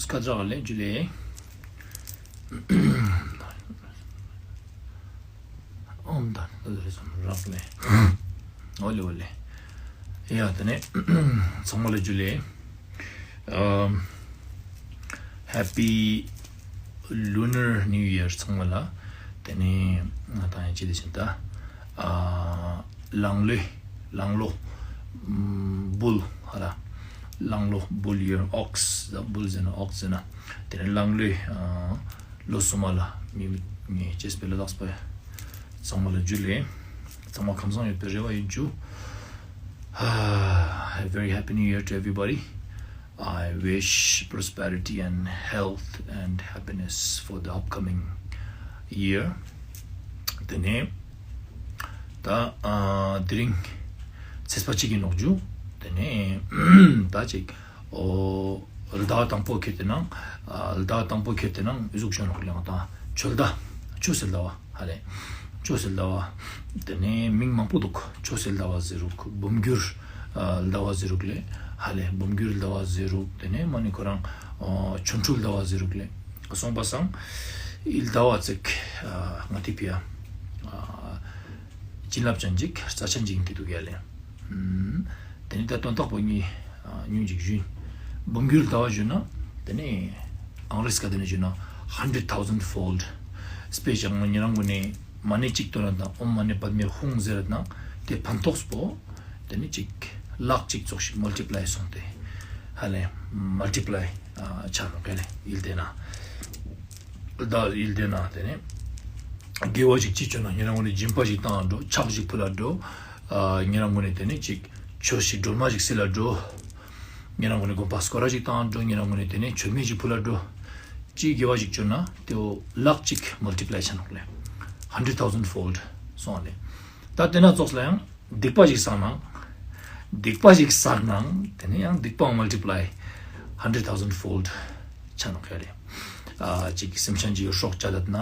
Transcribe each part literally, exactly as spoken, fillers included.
ཀ་ཛ་ལེ་ཇུ་ལེ། ཨོམ་དང་ཨོ་ལེ་ལེ། ཨོ་ལེ་ཨོ་ལེ། ཡ་ཏེ་ནེ་ཚང་མ་ལ་ཇུ་ལེ། ཨམ། Happy Lunar New Year ཚང་མ་ལ། ཏེ་ནེ་ང་དང་ཡང་ཅི་ཏེ་ཞིན་ད། ཨ། གླང་ལོ། གླང་ལོ། ཨམ། བུལ། ཧ་ལ། གླང་ལོ་བུལ་ཡིར། ཨོགས། བུལ་ཟེར་ན་ཨོགས་ཟེར་ན། ཏེ་ནེ་གླང་ལོའི་ཨ་ལོ་སོ་མ་ལ་མི་ངེ་ཅེས་པེ་ལ་དྭགས་པ་ཚང་མ་ལ་ཇུ་ལེ། ཚང་མ་ཁམས་སངས་ཡོད་པའི་རེ་བ་ཡིན་ཇུ། A very happy new year to everybody. I wish prosperity and health and happiness for the upcoming year. ཏེ་ནེ་ད་ཨ་དེ་རིང་ཚེས་པ་གཅིག་གི་ནོག་ཇུ། ཏེ་ནེ་ད་ཅིག་ཨོ་ཟླ་བ་དང་པོ་ཁྱེར་ཏེ་ནང་ཨ་ཟླ་བ་དང་པོ་ཁྱེར་ཏེ་ནང་ཨི་ཟུག་ཞོན་ནོག་ལེ། ང་དང་ཆོས་ཟླ་ཆོས་སི་ཟླ་བ་ཧ་ལེ། ཆོས་སི་ཟླ་བ། ཏེ་ནེ་མིང་མང་པོ་འདུག་ཆོས་སི་ཟླ་བ་ཟེར་རུག་འབུམ་འགྱུར་ཨ་ཟླ་བ་ཟེར་རུག་ལེ། ཧ་ལེ་འབུམ་འགྱུར་ཟླ་བ་ཟེར་རུག་ཏེ་ནེ་མ་ནེ་ཁོ་རང་ཨ་ཆོ་འཕྲུལ་ཟླ་བ་ཟེར་རུག་ལེ། སོང་པ་སང་ཨི་ཟླ་བ་ཙིག་ཨ་ང་ཏི་ཕི་ཡ་ཨ་བྱིན་རླབས་ཅན་ཅིག་རྩ་ཆེན་ཅིག་ཡིན་ཏེ་འདུག་ཡ་ལེ། ཨམ། ཏེ་ནེ་ད་དོན་དག་པོ་ངེ་ཨ་ཉུང་ཅིག་ཞུ་ཡིན། འབུམ་འགྱུར་ཟླ་བ་ཞུ་ན་ཏེ་ནེ་ཨང་རེ་སྐད་ཏེ་ནེ་ཞུ་ན་hundred thousand fold། སྤེ་ཆ་ང་ཉེ་རང་ངོ་ནེ་མ་ནེ་གཅིག་ཏོན་ན་དང་ཨོཾ་མ་ཎི་པདྨེ་ཧཱུྃ་ཟེར་ན་ཏེ་ཕན་ཐོགས་པོ་ཏེ་ནེ་ཅིག་ལག་ཅིག་ཙོགས་ཤིག་མལ་ཊི་པ་ལའི་སོང་སྟེ་ཧ་ལེ་མལ་ཊི་པ་ལའི་ཨ་ཆ་ནོག་ཧ་ལེ། ཨིལ་ཏེ་ན་ད་ཨིལ་ཏེ་ན་ཏེ་ནེ་དགེ་བ་ཞིག་ཅི་ཅོ་ན་ཉེ་རང་ངོ་ནེ་སྦྱིན་པ་ཞིག་བཏང་འགྲོ། ཕྱག་ཞིག་ཕུལ་ལ་འགྲོ། ཨ་ཉེ་རང་ངོ་ནེ་ཏེ་ནེ་ཅིག་ཆོས་ཤིག་སྒྲོལ་མ་ཞིག་སིལ་ལ་འགྲོ། ཉེ་རང་ངོ་ནེ་དགོན་པ་སྐོར་ར་ཞིག་བཏང་འགྲོ། ཉེ་རང་ངོ་ནེ་ཏེ་ནེ་མཆོད་མེ་ཞིག་ཕུལ་ལ་འགྲོ། ཅི་དགེ་བ་ཞིག་ཅོ་ན་ཏེའོ་ལག་ཅིག་མལ་ཊི་པ་ལའི་ཆ་ནོག་ལེ། hundred thousand fold སོང་ལེ། ད་ཏེ་ན་ཙོགས་ལ་ཡང་སྡིག་པ་ཞིག་བསགས་ན། སྡིག་པ་ཞིག་བསགས་ན་ཏེ་ནེ་ཡང་སྡིག་པའང་མལ་ཊི་པ་ལའི་hundred thousand fold ཆ་ནོག་ཡ་ལེ། ཨ་ཅིག་སེམས་ཅན་ཅིག་སྲོག་བཅད་ད་ན་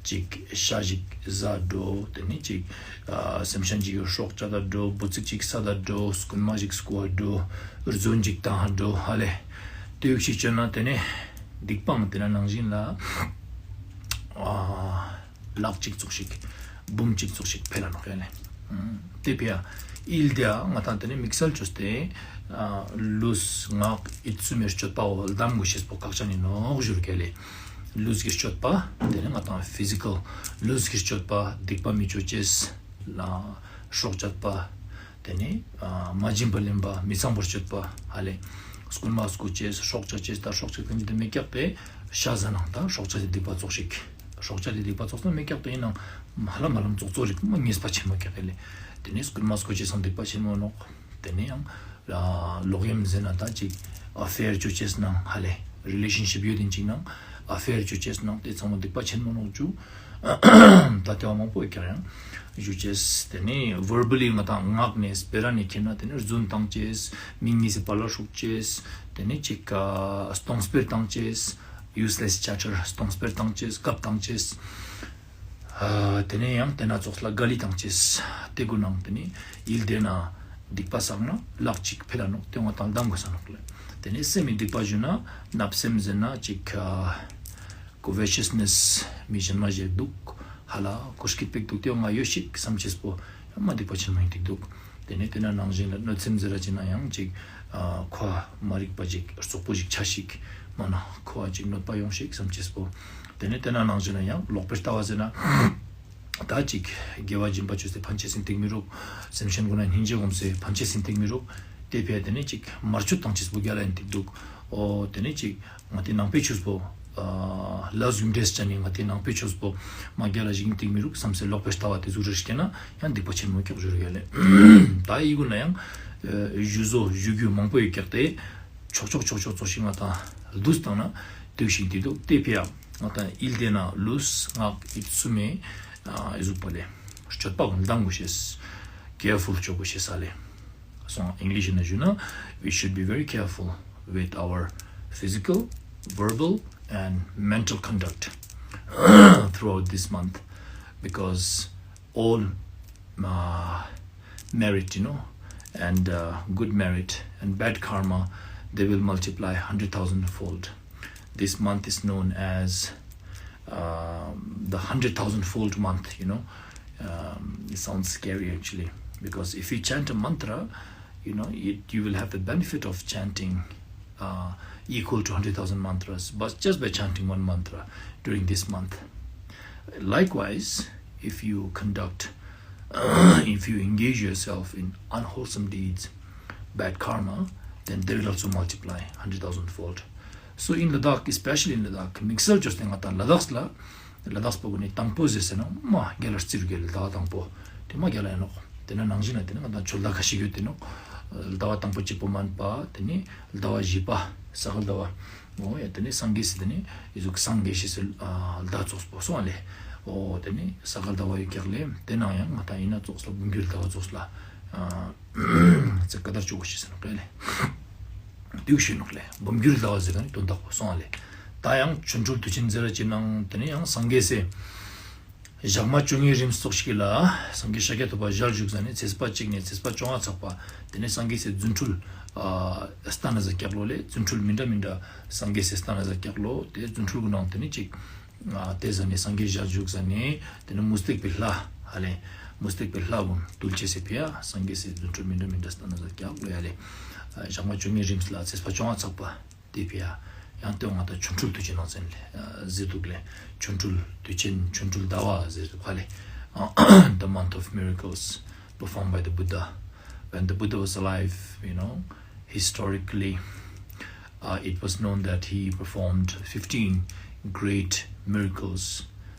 ཅིག་ཤ་ཞིག་ཟ་འགྲོ། ཏེ་ནེ་ཅིག་ཨ་སེམས་ཅན་ཅིག་སྲོག་བཅད་ད་འགྲོ། འབུ་ཙིག་ཅིག་སད་ད་འགྲོ། རྐུན་མ་ཞིག་རྐུ་བ་འགྲོ། རྫུན་ཅིག་བཏང་འགྲོ་ཧ་ལེ། ཏེ་ཡུག་ཞིག་ཅོ་ན་ཏེ་ནེ་སྡིག་པའང་ཏེ་ན་ནང་བཞིན་ལ་ཨ་ལག་ཅིག་ཙོགས་ཤིག་འབུམ་ཅིག་ཙོགས་ཤིག་འཕེལ་ལ་ནོག་ཡ་ལེ། ཨམ། ཏེ་ཕི་ཡ་ཨིལ་ཏེ་ཡ་ང་དང་ཏེ་ནེ་དམིགས་བསལ་ཅོས་ཏེ་ཨ་ལུས་ངག་ཡིད་གསུམ་མི་སྤྱོད་པའོ་ལྡན་དགོས་ཤེས་པོ་ཁག་ཅན་ཨིན་ནོག་ཞུ་རུག་ཡ་ལེ། ལུས་ཀྱི་སྤྱོད་པ་ཏེ་ནེ་ང་དང་ཕི་ཟི་ཀལ་ལུས་ཀྱི་སྤྱོད་པ་སྡིག་པ་མི་ཅོ་ཅེས་ལ་སྲོག་བཅད་པ། ཏེ་ནེ་ཨ་མ་བྱིན་པ་ལེན་པ་མི་ཚངས་པར་སྤྱོད་པ་ཧ་ལེ། རྐུན་མ་རྐུ་ཅེས་སྲོག་བཅད་ཅེས་ད་སྲོག་བཅད་ཁན་ཅི་ཏེ་མེད་ཀྱག་པེ་ཤ་ཟ་ནང་ད་སྲོག་བཅད་ཏེ་སྡིག་པ་ཙོགས་ཤིག་སྲོག་བཅད་ཏེ་སྡིག་པ་ཙོགས་ན་མེད་ཀྱག་པེ་ཨིན་ནང་ཧ་ལམ་ཧ་ལམ་ཙོགས་ཙོགས་རིག་མ་ཉེས་པ་ཆེན་མོ་ཀྱག་ཧ་ལེ། ཏེ་ནེ་རྐུན་མ་རྐུ་ཅེས་སང་སྡིག་པ་ཆེན་མོ་ནོག་ཏེ་ནེ་ཡང་ལོག་གཡེམ་ཟེར་ན་ད་ཅིག་ཨ་ཕེར་ཅོ་ཅེས་ནང་ཧ་ལེ་རི་ལེ་ཤན་ཤིབ་ཡོད་དེ་ཅིག་ནང་ཨ་ཕེར་ཅོ་ཅེས་ནང་ཏེ་ཚང་མ་སྡིག་པ་ཆེན་མོ་ནོག་ཇུ། ད་ཏེ་བ་མང་པོ་ཡོད་ཀྱག་ཡང་ཞུ་ཅེས། ཏེ་ནེ་ཝར་བལ་ལི་ང་དང་ངག་ནེ་སྤེ་ར་ནེ་ཁྱེར་ན་ཏེ་ནེ་རྫུན་བཏང་ཅེས། མི་གཉིས་སི་བར་ལ་ཧྲུག་ཅེས། ཏེ་ནེ་ཅིག་ཨ་སྟོང་སྤེལ་བཏང་ཅེས། ཡུས་ལེས་ཅེ་ཊར་སྟོང་སྤེལ་བཏང་ཅེས། གབ་བཏང་ཅེས། ཨ་ཏེ་ནེ་ཡང་ཏེ་ན་ཙོགས་ལ་དགའ་ལི་བཏང་ཅེས། ཏེ་གུན་ནང་ཏེ་ནེ་ཨིལ་ཏེ་ན་སྡིག་པ་བསགས་ན་ལག་ཅིག་འཕེལ་ལ་ནོག་ཏེ་ང་དང་ལྡན་དགོས་ས་ནོག་ལེ། ཏེ་ནེ་སེམས་མི་སྡིག་པ་ཞུ་ན་བརྣབ་སེམས་ཟེར་ན་ཅིག་ཨ་ཀོ་ཝེ་ཤས་ནེས་མི་གཞན་མ་ཞིག་འདུག་ཧ་ལ་ཀོ་སྐྱིད་པིག་འདུག་ཏེ་ང་ཡོད་ཤིག་སམ་ཅེས་པོ་ཡང་མ་སྡིག་པ་ཆེན་མོ་ཡིན་ཏེ་འདུག་ཏེ་ནེ་ཏེ་ན་ནང་བཞིན་ལ་གནོད་སེམས་ཟེར་ར་ཅི་ན་ཡང་ཅིག་ཨ་ཁོ་མ་རིག་པ་ཅིག་རྩོག་པོ་ཞིག་ཆ་ཤིག་མ་ན་ཁོ་ཅིག་གནོད་པ་ཡོང་ཤིག་སམ་ཅེས་པོ། ཏེ་ནེ་ཏེ་ན་ནང་བཞིན་ལ་ཡང་ལོག་པའི་ལྟ་བ་ཟེར་ན་ད་ཅིག་དགེ་བ་སྦྱིན་པ་ཅོས་ཏེ་ཕན་ཆད་ཟིན་ཏེ་མི་རུག་སེམས་ཅན་གུན་ན་སྙིང་རྗེ་སྒོམས་ཏེ་ཕན་ཆད་ཟིན་ཏེ་མི་རུག་ཏེ་ཕི་ཡ་ཏེ་ནེ་ཅིག་མར་ཆུད་བཏང་ཅེས་པོ་རྒྱལ་ལ་ཡིན་ཏེ་འདུག་འོ་ཏེ་ནེ་ཅིག་ང་ཏེ་ནང་པའི་ཆོས་པོ་ཨ་ལས་རྒྱུ་འབྲས་ཅན་ནི་ང་ཏེ་ནང་པའི་ཆོས་པོ་མ་རྒྱལ་ལ་ཞིག་ཡིན་ཏེ་མི་རུག་སམ་སེ་ལོག་པའི་ལྟ་བ་ཏེ་ཟུག་རེ་ཤིག་ན་ཡང་སྡིག་པ་ཆེན་མོ་ཀྱག་ཞུ་རུག་ཡ་ལེ། ད་ཨི་གུན་ན་ཡང་ཨ་ཞུ་བཟོ་ཞུ་རྒྱུ་མང་པོ་ཡོད་ཀྱག་ཏེ་ཆོག་ཆོག་ཆོག་ཆོག་ཙོགས་ཤིག་ང་དང་བསྡུས་བཏང་ན་དུག་ཤིག་ཏེ་འདུག་ཏེ་ཕི་ཡ་ང་དང་ཨིལ་ཏེ་ན་ལུས་ངག་ཡིད་གསུམ་མི་ཨ་ཨི་ཟུག་པ་ལེ་སྤྱོད་པ་གུན་ལྡན་དགོས་ཤེས་ཀེར་ཕུལ་ཅོ་དགོས་ཤེས་ཨ་ལེ། སོང་ཨིང་ལིཤ་ན་ཞུ་ན། We should be very careful with our physical, verbal and mental conduct throughout this month, because all uh, merit, you know, and uh, good merit and bad karma, they will multiply hundred thousand fold. This month is known as um, the hundred thousand fold month, you know. Um, it sounds scary actually, because if you chant a mantra, you know, it, you will have the benefit of chanting uh, equal to hundred thousand mantras, but just by chanting one mantra during this month. Likewise, if you conduct, if you engage yourself in unwholesome deeds, bad karma, then they will also multiply hundred thousand fold. So in Ladakh, especially in Ladakh, དམིགས་བསལ་ཅོས་ཏེ་ང་དང་ལ་དྭགས་ལ་ལ་དྭགས་པོ་གུན་ནི་དང་པོ་ཟེར་ཟེར་ན་མ་རྒྱལ་ལ་རྩིར་རྒྱལ་ལ་ཟླ་བ་དང་པོ་དེ་མ་རྒྱལ་ལ་ཡིན་ནོག། དེ་ན་ནང་བཞིན་ན་དེ་ན་ང་དང་ཆོལ་ཁ་ཤིག་ཡོད་དེ་ནོག། ཟླ་བ་དང་པོ་གཅིག་པོ་མན་པ་དེ་ནི་ཟླ་བ་བཞི་པ་ས་ག་ཟླ་བ། འོ་ཡ་དེ་ནི་སངས་རྒྱས་སི་དེ་ནི་ཨི་ཟུག་སངས་རྒྱས་ཤེས་སི་ཟླ་ཙོགས་པོ་སོང་ལེ། འོ་དེ་ནི་ས་ག་ཟླ་བ་ཡོད་ཀྱག་ལེ། དེ་ནང་ཡང་ང་དང་ཡིན་ན་ཙོགས་ལ་འབུམ་འགྱུར་ཟླ་བ་ཙོགས་ལ་ཚེ་ཀ་དར་ཅོ་གོ་ཤེས་སི་ནོག་ལེ། དེའུ་ཤེས་ནོག་ལེ། འབུམ་འགྱུར་ཟླ་བ་ཟེར་ག་ནི་དོན་དག་པོ་སོང་ལེ། ད་ཡང་ཆོ་འཕྲུལ་དུས་ཆེན་ཟེར་ར་ཅི་ནང་དེ་ནི་ཡང་སངས་རྒྱས་སི་ཞག་མ་བཅོ་ལྔའི་རིམ་ཙོགས་ཤིག་ལ་སངས་རྒྱས་ཤཱཀྱ་ཐུབ་པ་ཞལ་བཞུགས་ཟ་ནེ་ཚེས་པ་གཅིག་ནེ་ཚེས་པ་བཅོ་ལྔ་ཚག་པ་དེ་ནེ་སངས་རྒྱས་སི་རྫུ་འཕྲུལ་སྟན་ན་ཟ་ཀྱག་ལོ་ལེ། རྫུ་འཕྲུལ་མི་འདྲ་མི་འདྲ་སངས་རྒྱས་སི་སྟན་ན་ཟ་ཀྱག་ལོ། དེ་རྫུ་འཕྲུལ་གུན་ནང་དེ་ནི་ཅིག་དེ་ཟ་ནེ་སངས་རྒྱས་ཞལ་བཞུགས་ཟ་ནེ་དེ་ནི་མུ་སྟེགས་པའི་ལྷ་ཧ་ལེ། མུ་སྟེགས་པའི་ལྷ་གུན་བཏུལ་ཅེས་སི་ཕི་ཡ་སངས་རྒྱས་སི་རྫུ་འཕྲུལ་མི་འདྲ་མི་འདྲ་སྟན་ན་ཟ་ཀྱག་ལོ་ཡ་ལེ། ཞག་མ་བཅོ་ལྔའི་རིམ་ལ་ཚེས་པ་བཅོ་ལྔ་ཚག་པ། དེ་ཕི་ཡ། ཡང་དེ་ང་དང་ཆོ་འཕྲུལ་དུས་ཆེན་ནང་ཚན་ལེ་ཟེར་དུག་ལེ། ཆོ་འཕྲུལ་དུས་ཆེན་ཆོ་འཕྲུལ་ཟླ་བ་ཟེར་དུག་ཧ་ལེ། The month of miracles performed by the Buddha. When the Buddha was alive, you know, historically, uh, it was known that he performed fifteen great miracles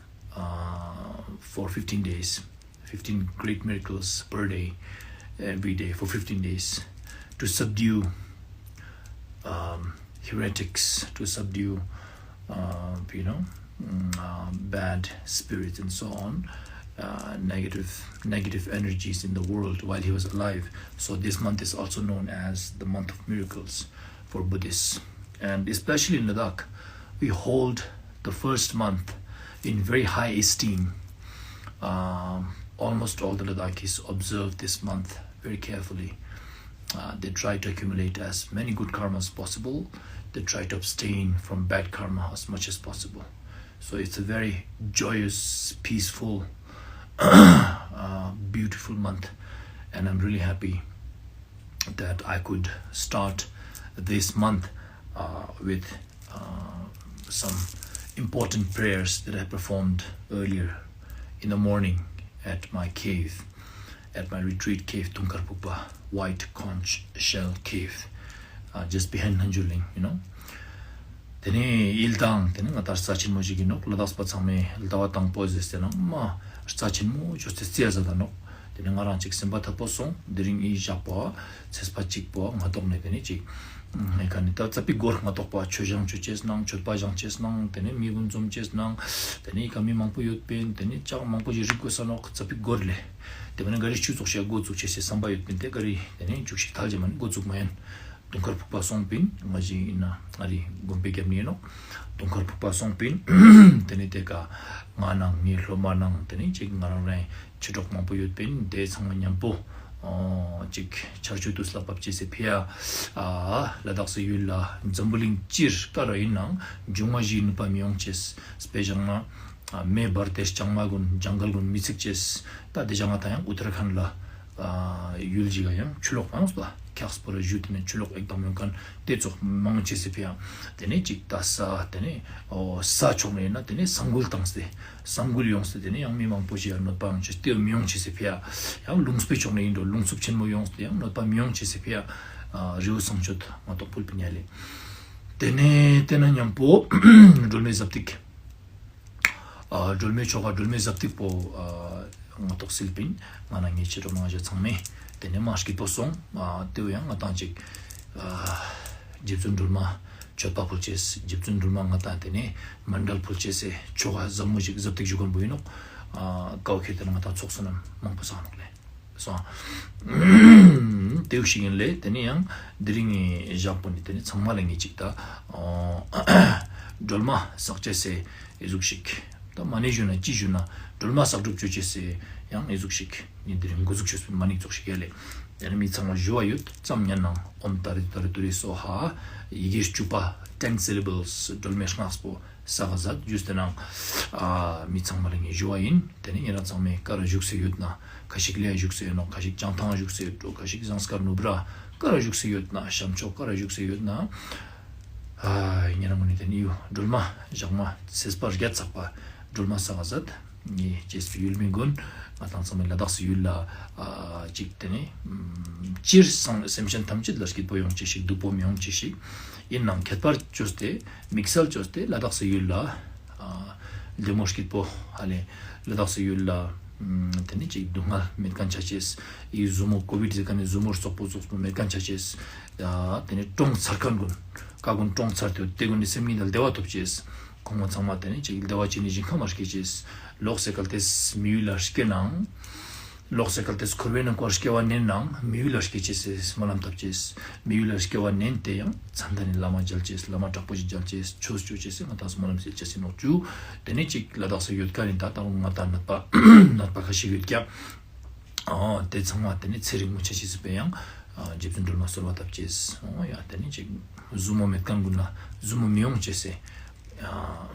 uh, for fifteen days. Fifteen great miracles per day, every day for fifteen days, to subdue um, heretics, to subdue, uh, you know, mm, uh, bad spirits and so on, uh, negative negative energies in the world while he was alive. So this month is also known as the month of miracles for Buddhists, and especially in Ladakh, we hold the first month in very high esteem. Um, almost all the Ladakhis observe this month very carefully. Uh, they try to accumulate as many good karmas as possible. They try to abstain from bad karma as much as possible. So it's a very joyous, peaceful, uh, beautiful month, and I'm really happy that I could start this month uh, with uh, some important prayers that I performed earlier in the morning at my cave, at my retreat cave, Dungkar Pukpa, White Conch Shell Cave, uh, just behind Nanjuling, you know. དེ་ནེ་ཡིལ་དང་དེ་ནེ་ང་དང་རྩ་ཆེན་མོ་ཞིག་ཡིན་ནོག། ལ་དྭགས་པ་ཚང་མས་ཟླ་བ་དང་པོ་ཟེར་ཏེ་ན་མ་རྩ་ཆེན་མོ་ཅོས་ཏེ་རྩི་ཡ་ཟ་ད་ནོག། དེ་ནེ་ང་རང་ཅིག་སེམས་པ་ཐད་པོ་སོང་། དེ་རིང་ཡིལ་ཞག་པོ་ཚེས་པ་གཅིག་པོ་ང་ཐོག་ནེ་དེ་ནེ་ཅིག་ཨེ་ཀ་ནེ་ད་ཙ་པིག་གོར་ང་ཐོག་པ་ཆོས་བཞེངས་ཅོ་ཅེས་ནང་མཆོད་པ་བཞེངས་ཅེས་ནང་དེ་ནེ་མི་གུན་འཛོམས་ཅེས་ནང་དེ་ནེ་ཡི་ཀ་མི་མང་པོ་ཡོད་པིན། དེ་ནེ་ཅག་མང་པོ་ཞིག་རིག་དགོས་ས་ནོག། ཙ་པིག་གོར་ལེ། དེ་མ་ནེ་ག་རི་ཆུ་ཚོགས་ཤིག་འགོ་བཙུགས་ཅེས་སི་བསམ་པ་ཡོད་པིན། དེ་ག་རི་དེ་ནེ་མཇུག་ཤིག་ཐལ་ཅེས་མ་ནེ་འགོ་བཙུགས་མ་ཡིན། དུང་དཀར་ཕུག་པ་སོང་པིན། ང་ཞིག་ཡིན་ན་ང་རི་དགོན་པའི་རྒྱབ་ནེ་ཡིན་ནོག། དུང་དཀར་ཕུག་པ་སོང་པིན། དེ་ནེ་དེ་ཀ་ང་ནང་ངའི་སློབ་མ་ནང་དེ་ནེ་ཅིག་ང་རང་རང་ཆོས་གྲོགས་མང་པོ་ཡོད་པིན། དེ་ཚང་མ་མཉམ་པོ་ཨོ་ཅིག་ཆར་ཆུ་དུས་ལ་བབ་ཅེས་སི་ཕི་ཡ་ཨ་ལ་དྭགས་སི་ཡུལ་ལ་འཛམ་བུ་གླིང་སྤྱིར་ཀ་ར་ཡིན་ནང་འབྱུང་བ་བཞིའི་ནུས་པ་མི་ཡོང་ཅེས། དཔེ་བཞག་ན་མེ་འབར་ཏེ་ལྕང་མ་གུན་ཇང་གལ་གུན་མི་ཚིག་ཅེས། ད་དེ་བཞག་ན་ད་ཡང་ཨུ་ཏར་ཁན་ལ་ཡུལ་ཞིག་ག་ཡང་ཆུ་ལོག་མང་སོ། ཁྱགས་པོ་ར་ཞུ་དེ་ནེ་ཆུ་ལོག་ཨེག་དམ་ཡོང་ཁན་དེ་ཙོགས་མང་ཅེས་སི་ཕི་ཡ། དེ་ནེ་ཅིག་ད་ས་དེ་ནེ་ཨོ་ས་ཕྱོགས་ནེ་ཡིན་ན་དེ་ནེ་ས་འགུལ་བཏང་སྟེ་ས་འགུལ་ཡོང་སྟེ་དེ་ནེ་ཡང་མི་མང་པོ་ཞིག་ཡང་གནོད་པ་ཡོང་ཅེས་དེ་མི་ཡོང་ཅེས་སི་ཕི་ཡ། ཡང་རླུང་སྤོས་ཕྱོགས་ནེ་ཡིན་འགྲོ་རླུང་འཚུབ་ཆེན་མོ་ཡོང་སྟེ་ཡང་གནོད་པ་མི་ཡོང་ཅེས་སི་ཕི་ཡ། རི་བོ་བསང་མཆོད་མ་གཏོགས་ཕུལ་པིན་ཡ་ལེ། དེ་ནེ་དེ་ན་མཉམ་པོ་སྒྲོལ་མའི་ཟབ་ཏིག་ཨ་སྒྲོལ་མའི་ཆོ་ག་སྒྲོལ་མའི་ཟབ་ཏིག་པོ་ཨ་ང་ཐོག་སིལ་པིན། ང་ན་ངའི་ཆོས་གྲོགས་མང་ཆེ་ཚང་མས་དེ་ནེ་མ་སྐྱིད་པོ་སོང་། ཨ་དེ་བོ་ཡང་ང་དང་ཅིག་ཨ་རྗེ་བཙུན་སྒྲོལ་མ་མཆོད་པ་ཕུལ་ཅེས། རྗེ་བཙུན་སྒྲོལ་མ་ང་དང་དེ་ནེ་མཎྜལ་ཕུལ་ཅེས་སི་ཆོ་ག་ཟབ་མོ་ཞིག་ཟབ་ཏིག་ཞུ་ཁན་བོ་ཡིན་ནོག། ཨ་ཀའོ་ཁེ་དེ་ན་ང་དང་ཚོགས་བསོད་ནམས་མང་པོ་བསགས་ནོག་ལེ། སོང་། དེ་བོ་ཞིག་ཡིན་ལེ། དེ་ནེ་ཡང་དེ་རིང་ངི་ཞག་པོ་ནེ་དེ་ནེ་ཚང་མ་ལ་ངས་ཅིག་ད་ཨོ་སྒྲོལ་མ་བསགས་ཅེས་སི་ཨི་ཟུག་ཞིག་ད་མ་ཎི་ཞུ་ན་ཅི་ཞུ་ན་སྒྲོལ་མ་བསགས་སྒྲུབ་ཅོ་ཅེས་སི་ཡང་ཨི་ཟུག་ཞིག་ངས་དེ་རིང་འགོ་འཛུགས་ཅོས་པིན། མ་ཎི་ཙོགས་ཤིག་ཡ་ལེ། ཏེ་ནེ་མི་ཚང་མ་ཞུ་བ་ཡོད་ཙམ་ཉན་ནང་ཨོཾ་ཏཱ་རེ་ཏུ་ཏཱ་རེ་ཏུ་རེ་སྭཱ་ཧཱ་ཡི་གེ་བཅུ་པ་ten syllables སྒྲོལ་མའི་སྔགས་པོ་སག་ག་ཛད་ཞུས་ཏེ་ནང་ཨ་མི་ཚང་མ་ལ་ངས་ཞུ་བ་ཡིན། ཏེ་ནེ་ཉེ་རང་ཚང་མས་ཀ་ར་བཞུགས་སེ་ཡོད་ན་ཁ་ཤིག་ལེ་བཞུགས་སེ་ཡོད་ནོག་ཁ་ཤིག་བྱང་ཐང་བཞུགས་སེ་ཡོད་འགྲོ་ཁ་ཤིག་ཟངས་དཀར་ནུབ་ར་ཀ་ར་བཞུགས་སེ་ཡོད་ན་ཤམ་ཕྱོགས་ཀ་ར་བཞུགས་སེ་ཡོད་ན། ཨ་ཉེ་རང་ངོ་ནེ་ཏེ་ནེ་ཡུ་སྒྲོལ་མ་ཞག་མ་ཚེས་པ་བརྒྱད་ཚག་པ་སྒྲོལ་མ་སག་ག་ཛད། ངའི་ཅེས་པའི་ཡུལ་མི་གུན་ང་དང་ཚང་མའི་ལ་དྭགས་སི་ཡུལ་ལ་ཨ་ཅིག་ཏེ་ནེ་སྤྱིར་སེམས་ཅན་ཐམས་ཅད་ལ་སྐྱིད་པོ་ཡོང་ཅེས་ཤིག་སྡུག་པོ་མི་ཡོང་ཅེས་ཤིག་ཡིན་ནང་ཁྱད་པར་བཅོས་ཏེ་དམིགས་བསལ་བཅོས་ཏེ་ལ་དྭགས་སི་ཡུལ་ལ་ཨ་ལྡེ་མོ་སྐྱིད་པོ་ཧ་ལེ་ལ་དྭགས་སི་ཡུལ་ལ་ཏེ་ནེ་ཅིག་སྡུག་བསྔལ་མེད་ཁན་ཆ་ཅེས། ཨི་ཟུར་མོ་ཀོ་བིཌ་ཟེར་ཁན་ནི་ཟུར་མོ་རྩོག་པོ་རྩོག་པོ་མེད་ཁན་ཆ་ཅེས། ཡ་ཏེ་ནེ་གྲོངས་ཚར་ཁན་གུན་ཀ་གུན་གྲོངས་ཚར་ཏེ་ཏེ་གུན་ནི་སེམས་ཉིད་ལ་བདེ་བ་ཐོབ་ཅེས། ཁོང་ཚང་མ་ཏེ་ནེ་ཅིག་བདེ་བ་ཅན་ནི་ཞིང་ཁམས་མ་སྐྱེ་ཅེས། ལོག་སེ་གལ་ཏེ་མི་ཡུལ་ལ་སྐྱེ་ནང་། ལོག་སེ་གལ་ཏེ་འཁོར་བའི་ནང་ང་སྐྱེ་བ་ནེན་ནང་མི་ཡུལ་ལ་སྐྱེ་ཅེས་སི་སྨོན་ལམ་བཏབ་ཅེས། མི་ཡུལ་ལ་སྐྱེ་བ་ནེན་ཏེ་ཡང་ཚན་ཏན་ནི་བླ་མ་མཇལ་ཅེས་བླ་མ་དྲག་པོ་ཞིག་མཇལ་ཅེས་ཆོས་ཅོ་ཅེས་སི་ང་དང་སྨོན་ལམ་སལ་ཅེས་སི་ནོག་ཅུ། ཏེ་ནེ་ཅིག་ལ་དྭགས་སི་ཡོད་ཁན་ནི་ད་ད་རུང་ང་དང་ནད་པ་ནད་པ་ཁ་ཤིག་ཡོད་ཀྱག་ཨོ་ཏེ་ཚང་མ་ཏེ་ནེ་ཚེ་རིང་མོ་ཆ་ཅེས་སི་ཕིའ་ཡང་ཨ་རྗེ་བཙུན་སྒྲོལ་མ་གསོལ་བ་བཏབ་ཅེས། ཨོ་ཡ་ཏེ་ནེ་ཅིག་ཟུར་མོ་མེད་ཁན་གུན་ལ་ཟུར་མོ་མི་ཡོང་ཅེས་སི། ཨ་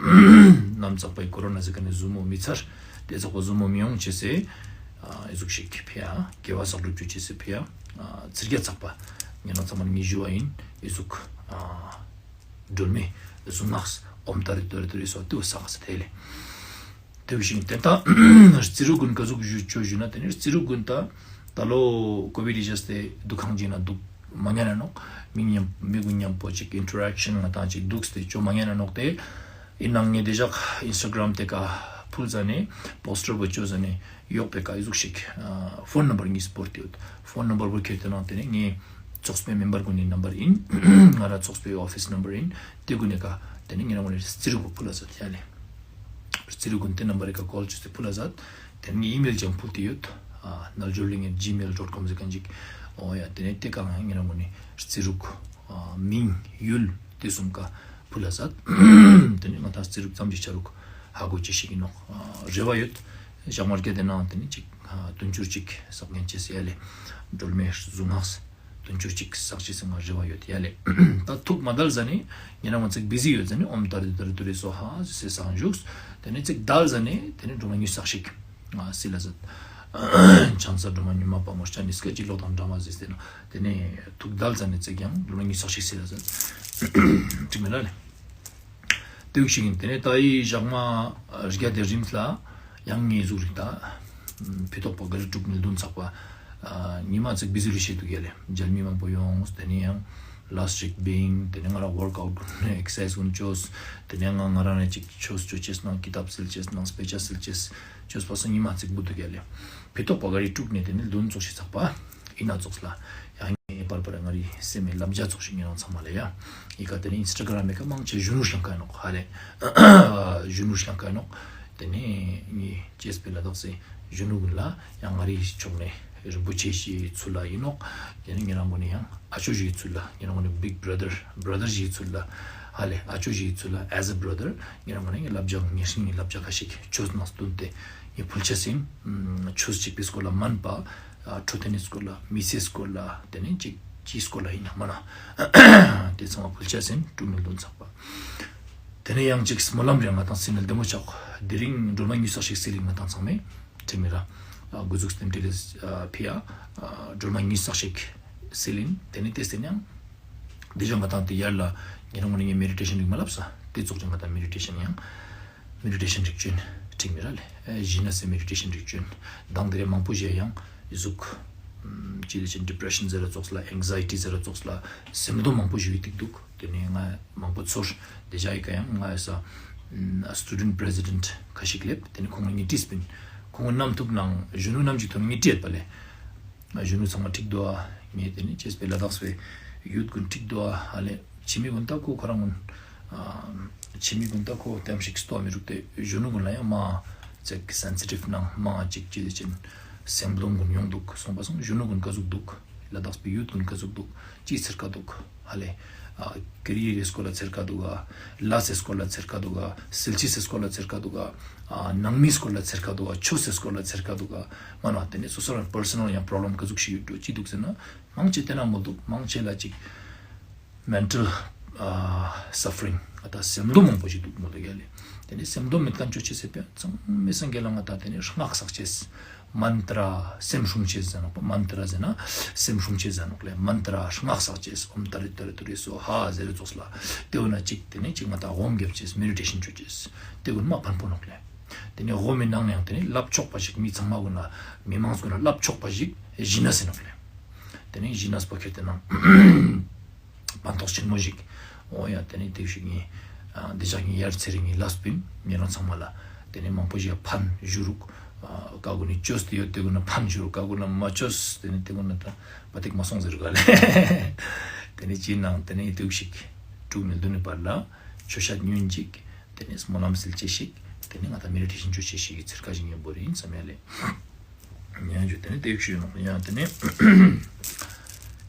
ནམ་ཚག་པའི་ཀོ་རོ་ན་ཟེར་ཁན་ནི་ཟུར་མོ་མི་ཚར། ཏེ་ཚག་པ་ཟུར་མོ་མི་ཡོང་ཅེས་སི། ཨ་ཨི་ཟུག་ཤིག་ཕིའ་དགེ་བ་བསགས་སྒྲུབ་ཅོ་ཅེས་སི་ཕིའ་ཨ་ཚིར་གྱ་ཚག་པ་ཉེ་རང་ཚང་མ་ལ་ངས་ཞུ་བ་ཡིན། ཨི་ཟུག་ཨ་སྒྲོལ་མའི་གཟུངས་སྔགས་ཨོཾ་ཏཱ་རེ་ཏུ་རེ་ཏུ་རེ་སྭཱ་ཧཱ་ཏེ་བོ་སག་ག་ཛད་ལེ། ཏེ་བཞིན་ཏེ་ད་རྩི་རུ་གུན་ཀ་ཟུག་ཞུ་ཅོ་ཞུ་ན་ཏེ་ནེ་རྩི་རུ་གུན་ད་ད་ལོ་ཀོ་བིཌ་ཞི་སྟེ་དུག་ཁང་ཅིག་ནང་དུག་མ་ཉན་ན་ནོག་མི་ཉམ་མི་གུན་ཉམ་པོ་ཅིག་ཨིན་ཊར་ཨེག་ཤན་ང་དང་ཅིག་དུག་སྟེ་ཅོ་མ་ཉན་ན་ནོག་ཏེ། ཨིན་ནང་ངས་ཏེ་ཞག་ཨིན་སི་ཊ་གྲམ་ཏེ་ཀ་ཕུལ་ཟ་ནེ་པོས་ཊར་བོ་ཅོ་ཟ་ནེ་ཡོག་པེ་ཀ་ཨི་ཟུག་ཤིག་ཕོན་ནམ་བར་ཉིས་པོ་ཏེ་ཡོད། ཕོན་ནམ་བར་བོ་ཁྱེར་ཏེ་ནང་ཏེ་ནེ་ངའི་ཚོགས་པའི་མེམ་བར་གུན་ནི་ནམ་བར་ཨིན། ང་ར་ཚོགས་པའི་ཨོ་ཕིས་ནམ་བར་ཨིན། ཏེ་གུན་ནི་ཀ་ཏེ་ནེ་ཉེ་རང་ངོ་ནེ་རྩི་རུ་གུན་ཕུལ་ལ་ཛད་ཡ་ལེ། རྩི་རུ་གུན་ཏེ་ནམ་བར་རི་ཀ་ཀོལ་ཅོས་ཏེ་ཕུལ་ལ་ཛད། ཏེ་ནེ་ཨི་མེལ་ཅང་ཕུལ་ཏེ་ཡོད། ཨ་ནལ་ཇོ་ལིང་ཨེཊ་ཇི་མེལ་ཌོཊ་ཀོམ་ཟེར་ཁན་ཅིག་ཨོ་ཡ་ཏེ་ནེ་ཏེ་ཀ་ང་ཉེ་རང་ངོ་ནེ་རྩི་རུ་གུན་ཨ་མིང་ཡུལ་ཏེ་སུམ་ཀ་ཕུལ་ལ་ཛད། ཏེ་ནེ་ང་དང་རྩི་རུ་གུན་ཙམ་ཞིག་ཆ་རུག་ཧ་གོ་ཅེས་ཤིག་ཨིན་ནོག་ཨ་རེ་བ་ཡོད། ཞག་མ་རྒྱ་ཏེ་ནང་ཏེ་ནེ་ཅིག་ཨ་དུན་ཅུར་ཅིག་སག་ཉན་ཅེས་སི་ཡ་ལེ། སྒྲོལ་མའི་གཟུངས་སྔགས་དུན་ཅུར་ཅིག་སག་ཅེས་སི་ང་རེ་བ་ཡོད་ཡ་ལེ། ད་ཐུགས་མ་དལ་ཟ་ནེ་ཉེ་རང་ངོ་ཚིག་བི་ཟི་ཡོད་ཟ་ནེ་ཨོཾ་ཏཱ་རེ་ཏུ་རེ་ཏུ་རེ་སྭཱ་ཧཱ་ཟེར་སང་ཞུགས། ཏེ་ནེ་ཚིག་དལ་ཟ་ནེ་ཏེ་ནེ་སྒྲོལ་མ་ཉུང་ངུ་སག་ཤིག་ཨ་སིལ་ལ་ཛད། ཕྱག་འཚལ་སྒྲོལ་མ་མྱུར་མ་དཔའ་མོ་སྤྱན་ནི་སྐད་ཅིག་གློག་དང་འདྲ་མ་ཟེར་ཏེ་ནེ་ཏེ་ནེ་ཐུགས་དལ་ཟ་ནེ་ཚིག་ཡང་སྒྲོལ་མ་ཉུང་ངུ་སག་ཤིག་སིལ་ལ་ཛད། འགྲིག་མེད་ལ་ལེ། ཏེ་ཟུག་ཤིག་ཨིན། ཏེ་ནེ་ད་ཨི་ཞག་མ་རྒྱ་ཏེ་རིམས་ལ་ཡང་ངའི་ཟུག་རིག་ད་ཕི་ཏོག་པ་ག་རི་དྲུག་ནེ་དུན་ཚག་པ་ཨ་ཉི་མ་ཚིག་བི་ཟི་རུ་ཤེས་དུག་ཡ་ལེ། མཇལ་མི་མང་པོ་ཡོངས། ཏེ་ནེ་ཡང་ལས་ཤིག་བིང་། ཏེ་ནེ་ང་ར་ཝོརཀ་ཨའུཊ་གུན་ཨེག་སར་སའིཛ་གུན་ཅོས། ཏེ་ནེ་ང་ང་རང་ནེ་ཅིག་ཆོས་ཅོ་ཅེས་ནང་ཀི་ཏབ་སིལ་ཅེས་ནང་སྤེ་ཆ་སིལ་ཅེས་ཅོས་པ་སང་ཉི་མ་ཚིག་བུད་དུག་ཡ་ལེ། ཕི་ཏོག་པ་ག་རི་དྲུག་ནེ་ཏེ་ནེ་དུན་ཙོགས་ཤིག་ཚག་པ་ཨིན་ན་ཙོགས་ལ་ཡང་ངའི་པར་པར་ང་རི་སེམས་མི་ལབ་ཇ་ཙོགས་ཤིག་ཉེ་རང་ཚང་མ་ལ་ཡ། ཨི་ཀ་ཏེ་ནེ་ཨིན་སི་ཊ་གྲམ་མེ་ཀ་མང་ཆེ་གཞོན་ནུ་ཤང་ཀ་ཨིན་ནོག་ཧ་ལེ། གཞོན་ནུ་ཤང་ཀ་ཨིན་ནོག་ཏེ་ནེ་ངའི་ཅེས་པའི་ལ་དྭགས་སི་གཞོན་ནུ་གུན་ལ་ཡང་ང་རི་ཕྱོགས་ནེ་རིན་པོ་ཆེ་ཞིག་ཚུལ་ལ་ཨིན་ནོག་ཏེ་ནེ་ཉེ་རང་ངོ་ནེ་ཡང་ཨ་ཅོ་ཞིག་ཚུལ་ལ་ཉེ་རང་ངོ་ནེ་བིག་བྲ་དར་བྲ་དར་ཞིག་ཚུལ་ལ་ཧ་ལེ་ཨ་ཅོ་ཞིག་ཚུལ་ལ་ཨེ་ཛ་བྲ་དར་ཉེ་རང་ངོ་ནེ་ལབ་ཇ་ངེ་ཤིང་ལབ་ཇ་ཁ་ཤིག་ཆོས་ནང་དུན་ཏེ་ངའི་ཕུལ་ཆ་སིན་ཆོས་ཅིག་པའི་སྐོར་ལ་མན་པ་ཨ་འཕྲོད་བསྟེན་ནི་སྐོར་ལ་མི་ཚེའི་སྐོར་ལ་ཏེ་ནེ་ཅིག་ཅིའི་སྐོར་ལ་ཨིན་ན་མ་ན་ཏེ་ཚང་མ་ཕུལ་ཆ་སིན་དྲུག་ནེ་དུན་ཚག་པ། ཏེ་ནེ་ཡང་ཅིག་སྨོན་ལམ་རེ་ང་དང་སིལ་ན་ལྡེ་མོ་ཆགས། དེ་རིང་སྒྲོལ་མ་ཉུང་ངུ་སག་ཤིག་སིལ་ལིན་ང་དང་ཚང་མས་དྲི་མི་ར་འགོ་འཛུགས་སྟེ་དྲི་ལེ་ཕི་ཡ་སྒྲོལ་མ་ཉུང་ངུ་སག་ཤིག་སིལ་ལིན། ཏེ་ནེ་ཏེ་སྟེ་ཡང་དེ་ཞག་ང་དང་ཏེ་ཡར་ལ་ཉེ་རང་ངོ་ནེ་ངས་མེ་ཌི་ཊེ་ཤན་རིག་མ་ལབ་ས་ཏེ་ཙོགས་ཀྱང་ང་དང་མེ་ཌི་ཊེ་ཤན་ཡང་མེ་ཌི་ཊེ་ཤན་རིག་ཅོ་ཨིན་དྲི་མི་ར་ལེ། ཨེ་ཞི་གནས་སི་མེ་ཌི་ཊེ་ཤན་རིག་ཅོ་ཨིན། དང་དེ་རིང་མང་པོ་ཞིག་ཡང་ཟུག་ཅི་ལེ་ཅན་ཌི་པྲེ་ཤན་ཟེར་ར་ཙོགས་ལ་ཨེང་ཛའི་ཊི་ཟེར་ར་ཙོགས་ལ་སེམས་གདོང་མང་པོ་ཞིག་ཡོད་ཏིག་དུག་ཏེ་ནེ་ང་མང་པོ་ཚོར། ཏེ་ཞག་ཨི་ཀ་ཡང་ང་ཡ་ས་སི་ཊུ་ཌེན་ཊ་པྲེ་སི་ཌེན་ཊ་ཁ་ཤིག་ལེབ། ཏེ་ནེ་ཁོང་ངི་ངི་ཏིས་པིན་ཁོང་ངི་ནམ་ཐུག་ནང་གཞོན་ནུ་ནམ་ཞིག་ཐོན་ངི་ཏིས་པ་ལེ། གཞོན་ནུ་ཚང་མ་ཁྲིག་དུག་ཨ། ངས་ཏེ་ནེ་ཅེས་པའི་ལ་དྭགས་པའི་ཡུཐ་གུན་ཁྲིག་དུག་ཨ་ཧ་ལེ། ཕྱི་མི་གུན་ད་ཁོ་ཁོ་རང་གུན་ཨ་ཕྱི་མི་གུན་ད་ཁོ་ལྟམ་ཞིག་སྟོ་མི་རུག་སྟེ་གཞོན་ནུ་གུན་ལ་ཡང་མ་ཅིག་སེན་སི་ཊིབ་ནང་མ་ཅིག་ཅི་ལེ་ཅན་སེམས་གདོང་གུན་ཡོང་དུག་སོང་པ་སང་གཞོན་ནུ་གུན་ཀ་ཟུག་དུག་ལ་དྭགས་པའི་ཡུཐ་གུན་ཀ་ཟུག་དུག་ཅི་ཚེར་ཀ་དུག་ཧ་ལེ། ཀེ་རི་ཡར་སི་སྐོར་ལ་ཚེར་ཁ་འདུག་ག། ལས་སི་སྐོར་ལ་ཚེར་ཁ་འདུག་ག། སེལ་ཅེས་སི་སྐོར་ལ་ཚེར་ཁ་འདུག་ག། ནང་མིའི་སྐོར་ལ་ཚེར་ཁ་འདུག་ག། ཆོས་སི་སྐོར་ལ་ཚེར་ཁ་འདུག་ག། མ་ན་ཏེ་ནེ་སོ་སོ་རང་པར་སོ་ནལ་ཡང་པྲོབ་ལེམ་ག་ཟུག་ཞིག་ཡོད་འགྲོ་ཅི་འདུག་ཟེར་ན། མང་ཆེ་ཏེ་ན་མོལ་འདུག་མང་ཆེ་ལ་ཅིག་མེན་ཊལ་སབ་ཕ་རིང་ཨ་ད་སེམས་སྡོམ་མང་པོ་ཞིག་འདུག་མོལ་འདུག་ཡ་ལེ། ཏེ་ནེ་སེམས་སྡོམ་མེད་ཁན་ཅོ་ཅེས་སི་ཕིའ་ཚང་མའི་སང་གེ་ལ་ང་ད་ཏེ་ནེ་སྔགས་བསགས་ཅེས། མན་ཏྲ་སེམས་སྲུང་ཅེས་ཟེར་ནོག་པ། མན་ཏྲ་ཟེར་ན་སེམས་སྲུང་ཅེས་ཟེར་ནོག་ལེ། མན་ཏྲ་སྔགས་བསགས་ཅེས། ཨོཾ་ཏ་རི་ཏ་རི་ཏུ་རེ་སྭཱ་ཧཱ་ཟེར་རེ་ཙོགས་ལ། ཏེ་འོ་ན་ཅིག་ཏེ་ནེ་ཅིག་ང་ད་སྒོམ་རྒྱབ་ཅེས། མེ་ཌི་ཊེ་ཤན་ཅོ་ཅེས། ཏེ་གུན་མ་ཕན་པོ་ནོག་ལེ། ཏེ་ནེ་སྒོམ་མི་ནང་ནེ་ཡང་ཏེ་ནེ་ལབ་ཆོག་པ་ཞིག་མི་ཚང་མ་གུན་ལ་མི་མང་གུན་ལ་ལབ་ཆོག་པ་ཞིག་ཞི་གནས་ཟེར་ནོག་ལེ། ཏེ་ནེ་ཞི་གནས་པོ་ཁྱེར་ཏེ་ནང་ཕན་ཐོགས་ཆེན་མོ་ཞིག་འོ་ཡ་ཏེ་ནེ་ཏེ་ཞིག་ཨིན། ཨ་འདི་ཅག་གི་ཡར་ཚེ་རིང་གི་ལས་པིན་ཉེ་རང་ཚང་མ་ལ་ཏེ་ནེ་མང་པོ་ཞིག་ཕན་ཞུ་རུག། ཨ་ཀ་གུན་ནི་ཅོས་ཏེ་ཡོད་ཏེ་གུན་ན་ཕན་ཞུ་རུག། ཀ་གུན་ན་མ་ཅོས་ཏེ་ནེ་ཏེ་གུན་ན་ད་པ་ཏིག་མ་སོང་ཟེར་ག་ལེ། ཏེ་ནེ་ཅི་ནང་ཏེ་ནེ་ཏེ་ཞིག་དྲུག་ནེ་བདུན་ནི་བར་ལ་ཆོས་ཤད་ཉུང་ཅིག་ཏེ་ནེ་སྨོན་ལམ་སིལ་ཅེས་ཤིག་ཏེ་ནེ་ང་ད་མེ་ཌི་ཊེ་ཤན་ཅོ་ཅེས་ཤིག་གི་ཚིར་ཁ་ཞིག་ཡོད་པོ་རེ་ཨིན་སམ་ཡ་ལེ། ཉན་རྒྱུ་ཏེ་ནེ་ཏེ་ཞུ་ནོག་ཡང་ཏེ་ནེ་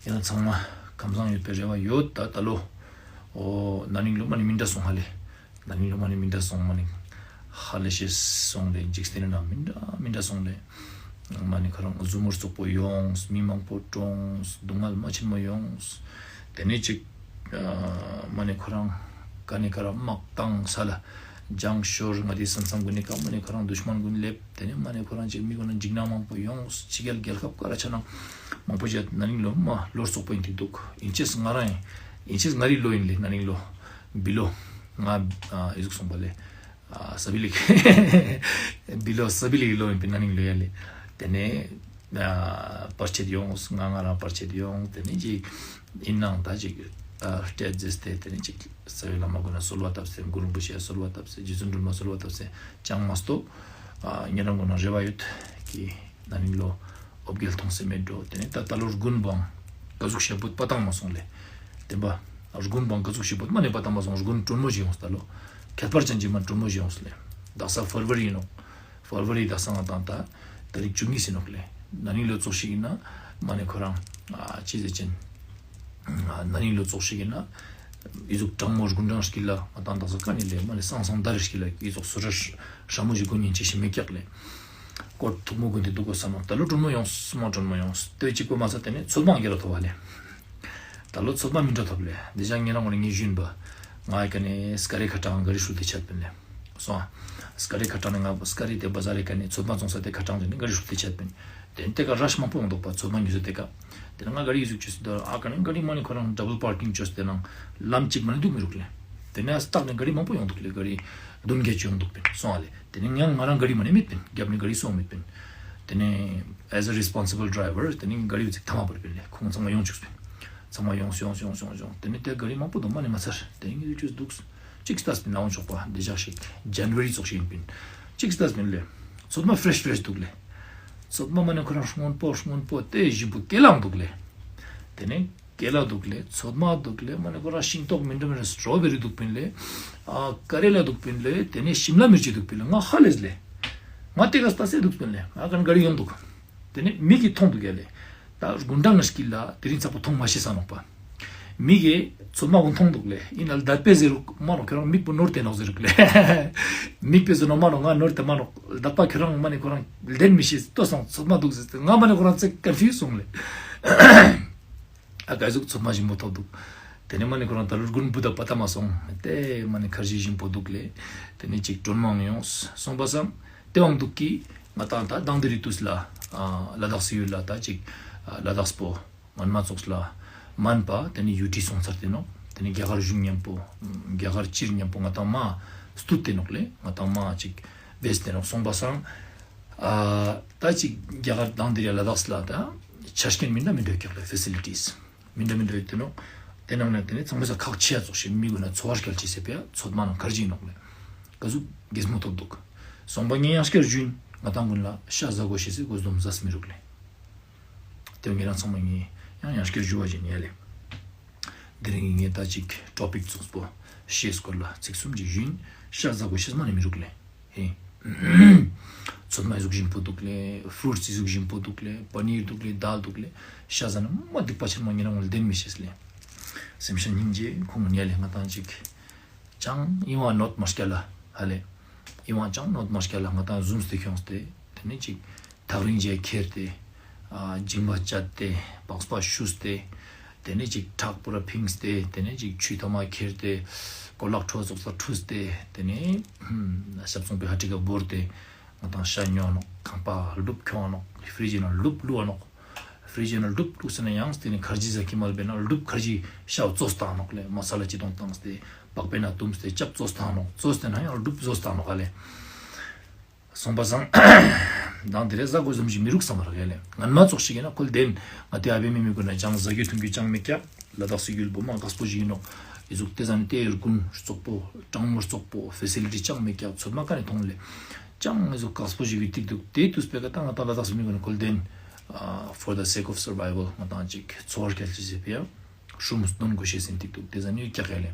ཡང་ཚང་མ་ཁམས་བཟང་ཡོད་པའི་རེ་བ་ཡོད། ད་ད་ལོ་འོ་ན་ནིང་ལོ་མ་ནེ་མི་འདྲ་སོང་ཧ་ལེ། ན་ནིང་ལོ་མ་ནེ་མི་འདྲ་སོང་མ་ནེ་ཧ་ལས་ཤེས་སོང་ལེ། འཇིག་རྟེན་ནི་ནང་མི་འདྲ་མི་འདྲ་སོང་ལེ། མ་ནེ་ཁོ་རང་ཟུར་མོ་རྩོག་པོ་ཡོངས། མི་མང་པོ་གྲོངས། སྡུག་བསྔལ་མ་ཆེན་མོ་ཡོངས། ཏེ་ནེ་ཅིག་ཨ་མ་ནེ་ཁོ་རང་ཀ་ནེ་ཀ་ར་དམག་བཏང་ས་ལ་ལྗང་ཤོར། ང་དེ་ས་མཚམས་གུན་ནི་ཀ་མ་ནེ་ཁོ་རང་དུཤ་མན་གུན་ལེབ། ཏེ་ནེ་མ་ནེ་ཁོ་རང་ཅིག་མི་གུན་ན་འཇིགས་སྣང་མང་པོ་ཡོངས། ཕྱི་རྒྱལ་རྒྱལ་ཁབ་ཀ་ར་ཆ་ན་མང་པོ་ཞིག་ན་ནིང་ལོ་མ་ལོ་རྩོག་པོ་ཨིན་ཏེ་འདུག། ཨིན་ཅེས་ང་རང་ཨིན། ཨིན་ཅེས་ང་རི་ལོ་ཨིན་ལེ། ན་ནིང་ལོ་བི་ལོ་ང་ཨ་ཨི་ཟུག་སོང་པ་ལེ། ཨ་ས་བི་ལིག་བི་ལོ་ས་བི་ལིག་ལོ་ཨིན་པིན་ན་ནིང་ལོ་ཡ་ལེ། ཏེ་ནེ་ཨ་བར་ཆད་ཡོངས། ང་ང་རང་བར་ཆད་ཡོངས། ཏེ་ནེ་ཅིག་ཨིན་ནའང་ད་ཅིག་ཨ་སྤྲད་ཟེར་ཏེ་ཏེ་ནེ་ཅིག་རྩ་བའི་བླ་མ་གུན་ན་གསོལ་བ་བཏབ་སྟེ་གུ་རུ་རིན་པོ་ཆེ་གསོལ་བ་བཏབ་སྟེ་རྗེ་བཙུན་སྒྲོལ་མ་གསོལ་བ་བཏབ་སྟེ་ཅང་མ་གཏོགས་ཨ་ཉེ་རང་གུན་ན་རེ་བ་ཡོད་ཀི་ན་ནིང་ལོ་འོ་བརྒྱལ་ཐོང་སེ་མེད་འགྲོ། ཏེ་ནེ་ད་ད་ལོ་དགུན་བང་ག་ཟུག་ཤེས་པོ་པ་ཏང་མ་སོང་ལེ། ཏེ་བ་དགུན་བང་ག་ཟུག་ཤེས་པོ་མ་ནེ་པ་ཏང་མ་སོང་། དགུན་དྲོན་མོ་ཞིག་ཡོངས། ད་ལོ་ཁྱད་པར་ཅན་ཅིག་མ་དྲོན་མོ་ཞིག་ཡོངས་ལེ། དག་ས་ཕར་ཝ་རི་ཨིན་ནོག། ཕར་ཝ་རི་དག་ས་ང་དང་ད་ཏ་རིག་བཅུ་གཉིས་ཨིན་ནོག་ལེ། ན་ནིང་ལོ་ཙོགས་ཤིག་ཨིན་ན་མ་ནེ་ཁོ་རང་ཨ་ཅི་ཟེར་ཅན་ན་ནིང་ལོ་ཙོགས་ཤིག་ཨིན་ན་ཨི་ཟུག་གྲང་མོ་དགུན་གྲང་སྐྱིད་ལ་ང་དང་དག་ས་ཀ་ནེ་ལེ་མ་ནེ་སང་སང་ད་རེ་སྐྱིད་ལ་ཨི་ཟུག་སུ་ར་ཧྲ་མོ་ཞིག་གོ་ཉན་ཅེས་ཤིག་མེད་ཀྱག་ལེ། ཀོ་ཐུག་མོ་གུན་ཏེ་འདུག་གོ་ས་ནོ། ད་ལོ་དྲོན་མོ་ཡོངས། སུ་མ་དྲོན་མོ་ཡོངས། ཏེ་ཅིག་པོ་མ་ཚད་ཏེ་ནེ་ཚོད་མ་ག་ར་ཐོབ་བ་ལེ། ད་ལོ་ཚོད་མ་མི་འདྲ་ཐོབ་ལེ། ཏེ་ཞག་ཉེ་རང་ངོ་ནེ་ངའི་ཞུན་པ་ང་ཨི་ཀ་ནེ་སྐ་རེ་ཁ་ཏང་ག་རི་ཧྲུལ་ཏེ་ཆད་པིན་ལེ། སོང་། སྐ་རེ་ཁ་ཏང་ནེ་ང་སྐ་རེ་ཏེ་བ་ཟར་རེ་ཀ་ནེ་ཚོད་མ་ཙོང་ས་ཏེ་ཁ་ཏང་ཏེ་ནེ་ག་རི་ཧྲུལ་ཏེ་ཆད་པིན། ཏེ་ནེ་ཏེ་ཀ་རཤ་མང་པོ་ཡོང་འདུག་པ། ཚོད་མ་ཉུ་ཟེར་ཏེ་ཀ་ཏེ་ནེ་ང་ག་རི་ཨི་ཟུག་ཅོས་ཏེ་ཨ་ཀ་ནེ་ག་རི་མ་ནེ་ཁོ་རང་ཌབ་བལ་པར་ཀིང་ཅོས་ཏེ་ནང་ལམ་ཅིག་མ་ནེ་འདུག་མི་རུག་ལེ། ཏེ་ནེ་ཨ་སྟག་ནེ་ག་རི་མང་པོ་ཡོང་འདུག་ལེ། ག་རི་བདུན་བརྒྱད་ཅིག་ཡོང་འདུག་པིན། སོང་ཨ་ལེ། ཏེ་ནེ་ཡང་ང་རང་ག་རི་མ་ནེ་མེད་པིན། རྒྱབ་ནེ་ག་རི་སོང་མེད་པིན། ཏེ་ནེ་as a responsible driver ཏེ་ནེ་ག་རི་ཚིག་ཐ་མ་བར་པིན་ལེ། ཁོང་ཚང་མ་ཡོང་བཅུག་པིན། ཚང་མ་ཡོངས་ཡོངས་ཡོངས་ཡོངས་ཡོངས། ཏེ་ནེ་ཏེ་ག་རི་མང་པོ་འདུག་མ་ནེ་མ་ཚར། ཏེ་ནེ་ངས་ཅོས་འདུག་ཅིག་སྟས་པིན་ལ་འོང་ཆོག་པ། འདི་ཞག་ཞིག་ཇན་ཝ་རི་ཙོགས་ཤིག་ཨིན་པིན། ཅིག་སྟས་པིན་ལེ། ཚོད་མ་ཕྲེཤ་ཕྲེཤ་འདུག་ལེ། ཚོད་མ་མ་ནེ་ཁོ་རང་སྔོན་པོ་སྔོན་པོ་ཏེ་ཞིམ་པོ་ཀེ་ལ་འདུག་ལེ། ཏེ་ནེ་ཀེ་ལ་འདུག་ལེ། ཚོད་མ་འདུག་ལེ། མ་ནེ་ཁོ་རང་ཤིང་ཏོག་མི་འདྲ་མི་འདྲ་སི་ཊྲོ་བེ་རི་འདུག་པིན་ལེ། ཨ་ཀ་རེ་ལ་འདུག་པིན་ལེ། ཏེ་ནེ་ཤིམ་ལ་མིར་ཅི་འདུག་པིན་ལེ། ང་ཧ་ལས་ལེ། ང་ཏེ་ཀ་སྟས་སེ་འདུག་པིན་ལེ། ང་ཀ་ནེ་ག་རི་ཡོང་འདུག། ཏེ་ནེ་མིག་གི་ཐོང་འདུག་ཡ་ལེ། ད་དགུན་གྲང་ངི་སྐྱིད་ལ་དེ་རིང་ཚ་པོ་ཐོང་མ་ཤེས་ས་ནོག་པ། མིག་གི་ཚོད་མ་གུན་ཐོང་འདུག་ལེ། ཨིན་ན་ལ་དད་པས་ཟེར་རུག་མ་ནོག། ཁྱོད་རང་མིག་པོ་ནོར་ཏེ་ནོག་ཟེར་རུག་ལེ། མིག་པས་ཟེར་ནོག་མ་ནོག། ང་ནོར་ཏེ་མ་ནོག། ལ་དད་པ་ཁྱོད་རང་མ་ནེ་ཁོ་རང་ལྡན་མི་ཤེས་ཏོ་སང་ཚོད་མ་འདུག་ཟེར་ཏེ་ང་མ་ནེ་ཁོ་རང་ཚེ་ཀོན་ཕིའུ་སོང་ལེ། ཨ་ཀ་ཟུག་ཚོད་མ་ཞིམ་པོ་ཐོབ་འདུག། དེ་ནས་མ་ནེ་ཁོ་རང་ད་ལོ་དགུན་བུ་དང་པ་ཏ་མ་སོང་། དེ་མ་ནེ་ཁར་ཇི་ཞིམ་པོ་འདུག་ལེ། དེ་ནས་ཅིག་དྲོན་མོ་ཡོངས་སོང་པ་སང་དེ་བང་འདུག་གི། ང་ཏང་ད་དང་དེ་རི་ཏུས་ལ་ཨ་ལ་དྭགས་སི་ཡུལ་ལ་ད་ཅིག་ཨ་ལ་དྭགས་པོ་མན་མ་ཙོགས་ལ་མན་པ་དེ་ནས་ཡུ་ཊི་སོང་ཚར་ཏེ་ནོག། དེ་ནས་རྒྱ་གར་གཞུང་མཉམ་པོ་རྒྱ་གར་སྤྱིར་མཉམ་པོ་ང་ཏང་མ་སྟུད་དེ་ནོག་ལེ། ང་ཏང་མ་ཅིག་བེས་ཏེ་ནོག་སོང་པ་སང་། ཨ་ད་ཅིག་རྒྱ་གར་དང་དེ་རི་ལ་དྭགས་ལ་ད་ཆ་རྐྱེན་མི་འདྲ་མི་འདྲ་ཡོད་ཀྱག་ལེ། ཕེ་སི་ལི་ཊིས་མི་འདྲ་མི་འདྲ་ཡོད་དེ་ནོག། དེ་ནང་ནས་དེ་ནས་ཚང་མས་ས་ཁག་ཆེ་ཡ་ཙོགས་ཤིག་མི་གུན་ན་འཚོ་བ་སྐྱལ་ཅེས་སི་ཕི་ཡ་ཚོད་མ་ནང་ཁར་ཇི་ནོག་ལེ། ག་ཟུག་གེས་མོ་ཐོབ་འདུག། སོང་པ་ངས་ཡང་སྐྱར་ཞུ་ཡིན། ང་ཏང་གུན་ལ་ཤ་ཟ་གོ་ཤེས་སི་གོ་སྡོམ་ཟ་ས་མི་རུག་ལེ། དེ་ངེད་རང་ཚང་མ་ངས་ཡང་ཡང་སྐྱར་ཞུ་བ་ཞིག་ཡིན་ཡ་ལེ། དེ་རིང་ངས་ད་ཅིག་ཊོ་པིག་ཙོགས་པོ་ཤེས་སྐོར་ལ་ཚིག་གསུམ་ཅིག་ཞུ་ཡིན། ཤ་ཟ་གོ་ཤེས་མ་ནེ་མི་རུག་ལེ། ཧེ། ཚོད་མ་ཟུག་ཞིམ་པོ་འདུག་ལེ། ཕྲུཊ་སི་ཟུག་ཞིམ་པོ་འདུག་ལེ། པ་ནིར་འདུག་ལེ། དཱལ་འདུག་ལེ། ཤ་ཟ་ན་མ་སྡིག་པ་ཆེན་མོ་ཉེ་རང་ལ་ལྡན་མི་ཤེས་ལེ། སེམས་ཅན་སྙིང་རྗེ་ཁོང་ཉལ་ལེ་ང་དང་ཅིག་ཅང་ཨི་བ་ནོད་མ་སྐྱ་ལ་ཧ་ལེ། ཨི་བ་ཅང་ནོད་མ་སྐྱ་ལ་ང་དང་ཟུམས་ཏེ་ཁྱོངས་ཏེ་དེ་ནས་ཅིག་ཐག་རིང་ཅིག་ཁྱེར་ཏེ། ཨ་མཇིང་པ་བཅད་དེ་པགས་པ་བཤུས་ཏེ། དེ་ནས་ཅིག་ཁྲག་པུ་ར་ཕིངས་ཏེ་དེ་ནས་ཅིག་ཆུ་ཐ་མ་ཁྱེར་ཏེ། གོ་ལག་ཁྲོ་ཙོགས་ལ་ཁྲུས་ཏེ་དེ་ནས་ཞབས་ཚོང་པའི་ཧ་ཏི་ཀ་བོར་ཏེ་ང་དང་ཤ་ཉོ་ནོག་ཁང་པ་ལུབ་ཁྱོང་ནོག་ཧྥི་རིཇ་ནང་ལུབ་ལུ་ནོག་ཧྥི་རིཇ་ནང་ལུབ་ལུགས་ཟེར་ན་ཡང་སྟེང་ནས་ཁར་ཇི་ཟ་ཁི་མ་ལ་བེ་ན་ལུབ་ཁར་ཇི་ཤའོ་བཙོས་བཏང་ནོག་ལེ། མ་ས་ལ་ཅི་དོང་བཏང་སྟེ་པག་པེ་ན་བཏུམས་ཏེ་ཅབ་བཙོས་བཏང་ནོག་བཙོས་ཏེ་ན་ཡང་ལུབ་བཙོས་བཏང་ནོག་ཨ་ལེ། སོང་པ་སང་། མདང་དེ་རེ་ཟ་གོ་ཟམ་ཞིག་མི་རུག་བསམ་ར་ག་ལེ། ངན་མ་ཙོགས་ཤིག་ཡིན་ན་ཁོལ་དེན་ང་དེ་ཨ་བེ་མི་མི་གུན་ན་ཅང་ཟ་རྒྱུ་འཐུང་རྒྱུ་ཅང་མེད་ཀྱག་ལ་དྭགས་སི་ཡུལ་བོ་མ་དཀགས་པོ་ཞིག་ཡིན་ནོག་ཨི་ཟུག་དེ་ཟ་ནི་དེ་ཡུལ་གུན་བཙོག་པོ་གྲང་མོ་བཙོག་པོ་ཧྥེ་སི་ལི་ཊི་ཅང་མེད་ཀྱག་ཚོད་མ་ཀ་ནས་ཐོང་ལེ། ཅང་ཨི་ཟུག་དཀགས་པོ་ཞིག་གི་ཏིག་འདུག་དེ་དུས་པེ་ཀ་ད་ང་ད་ལ་དྭགས་སི་མི་གུན་ན་ཁོལ་དེན། For the sake of survival ང་དང་ཅིག་འཚོ་བ་སྐྱེལ་ཅེས་ཟེར་བེ་ཡ། ཧྲུམ་སྟོན་དགོས་ཤེས་ཟིན་ཏིག་འདུག་དེ་ཟ་ནི་ཀྱག་ཡ་ལེ།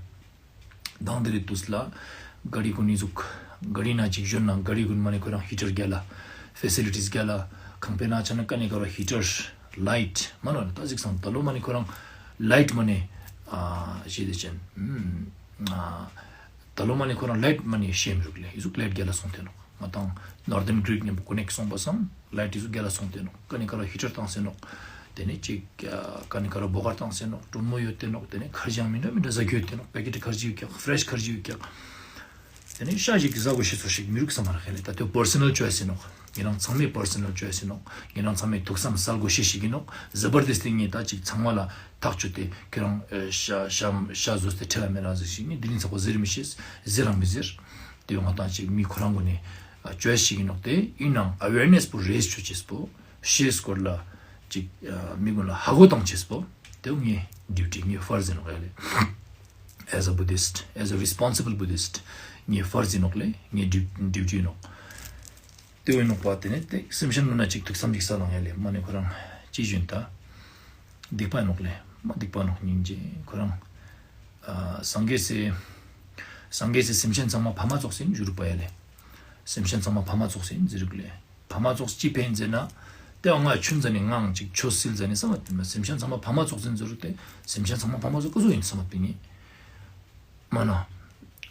མདང་དེ་རེ་དུས་ལ་ག་རི་གུན་ནི་ཟུག་ག་རི་ནང་ཅིག་ཞོན་ན་ག་རི་གུན་མ་ནེ་ཁོ་རང་ཧི་ཊར་རྒྱལ་ལ་ཧྥེ་སི་ལི་ཊིས་རྒྱལ་ལ་ཁང་པའི་ནང་ཆ་ན་ཀ་ནེ་ག་ར་ཧི་ཊར་ལའིཊ་མ་ནོ་ད་ཟིག་སང་ད་ལོ་མ་ནེ་ཁོ་རང་ལའིཊ་མ་ནེ་ཨ་ཞེ་དེ་ཅན་ཨ་ད་ལོ་མ་ནེ་ཁོ་རང་ལའིཊ་མ་ནེ་ཤེས་མི་རུག་ལེ། ཨི་ཟུག་ལའིཊ་རྒྱལ་ལ་སོང་སྟེ་ནོག་ང་དང་ནོར་དརན་གྷི་རིཌ་ནེ་བོ་ཀོ་ནེཀྚ་སོང་པ་སང་ལའིཊ་ཨི་ཟུག་རྒྱལ་ལ་སོང་སྟེ་ནོག་ཀ་ནེ་ཀ་ར་ཧི་ཊར་བཏང་སྟེ་ནོག་དེ་ནེ་ཅིག་ཀ་ནེ་ཀ་ར་བོ་གར་བཏང་སྟེ་ནོག་དྲོན་མོ་ཡོད་དེ་ནོག་དེ་ནེ་ཁར་ཇི་ཡང་མི་འདྲ་མི་འདྲ་ཟ་རྒྱུ་ཡོད་དེ་ནོག་པེ་ཀེ་ཊི་ཁར་ཇི་ཡོད་ཀྱག་ཧྥི་རེཤ་ཁར་ཇི་ཡོད་ཀྱག་དེ་ནེ་ཤ་ཞིག་ཟ་དགོས་ཤེས་ཚོ་ཞིག་མི་རུག་བསམ་མ་རག་ཧེ་ལེ། ད་དེ་པར་སོ་ནལ་ཅོའི་སི་ཡིན་ནོག་ཉེ་རང་ཚང་མའི་པར་སོ་ནལ་ཅོའི་སི་ཡིན་ནོག་ཉེ་རང་ཚང་མའི་ཐུགས་བསམ་གསལ་དགོས་ཤེས་ཞིག་ཡིན་ནོག་ཟ་བར་དེ་སྟེ་ངས་ད་ཅིག་ཚང་མ་ལ་ཐག་ཆོད་དེ་ཁྱོད་རང་ཨེ་ཤ་ཤ་ཤ་ཟོས་ཏེ་ཁྲེལ་ལ་མེད་རང་ཟེར་ཞིག་ནི་དེ་རིང་ཚ་པོ་ཟེར་མི་ཤེས་ཟེར་རང་མི་ཟེར། དེ་ཡོང་ང་དང་ཅིག་མི་ཁོ་རང་གུན་ནི་ཨ་ཅོའི་སི་ཞིག་ཡིན་ནོག་དེ་ཡིན་ནའང་ཨ་ཝེར་ནེས་པོ་རེ་ཟ་ཅོ་ཅེས་པོ་ཤེས་སྐོར་ལ་ཅིག་ཨ་མི་གུན་ལ་ཧ་གོ་བཏང་ཅེས་པོ་དེ་ངའི་ཌིའུ་ཊི་ངའི་ཕར་ཟ་ཡིན་ནོག་ཡ་ལེ། As a Buddhist, as a responsible Buddhist, ངའི་ཕར་ཟ་ཡིན་ནོག་ལེ། ངའི་ཌིའུ་ཌིའུ་ཊི་ཡིན་ནོག་དེ་བོ་ཡིན་ནོག་པ། དེ་ནེ་དེ་སེམས་ཅན་གུན་ན་ཅིག་ཐུགས་བསམ་ཅིག་གསལ་ལང་ཡ་ལེ། མ་ནེ་ཁོ་རང་ཅི་ཞུན་ད་སྡིག་པ་ཡིན་ནོག་ལེ། མ་སྡིག་པ་ཡིན་ནོག་སྙིང་རྗེ་ཁོ་རང་ཨ་སངས་རྒྱས་སི་སངས་རྒྱས་སི་སེམས་ཅན་ཚང་མ་ཕ་མ་ཙོགས་ཡིན་ཞུ་རུག་པ་ཡ་ལེ། སེམས་ཅན་ཚང་མ་ཕ་མ་ཙོགས་ཡིན་ཟེར་རུག་ལེ། ཕ་མ་ཙོགས་ཅི་ཕན་ཟེར་ན། དེ་བ་ང་ཆུན་ཟ་ནེ་ངའང་ཅིག་ཆོས་སིལ་ཟ་ནེ་བསམ་མ་སེམས་ཅན་ཚང་མ་ཕ་མ་ཙོགས་ཡིན་ཟེར་རུག་དེ་སེམས་ཅན་ཚང་མ་ཕ་མ་ཙོགས་ཀ་ཟུག་ཡིན་བསམ་མ་པིན་ནི། མ་ན།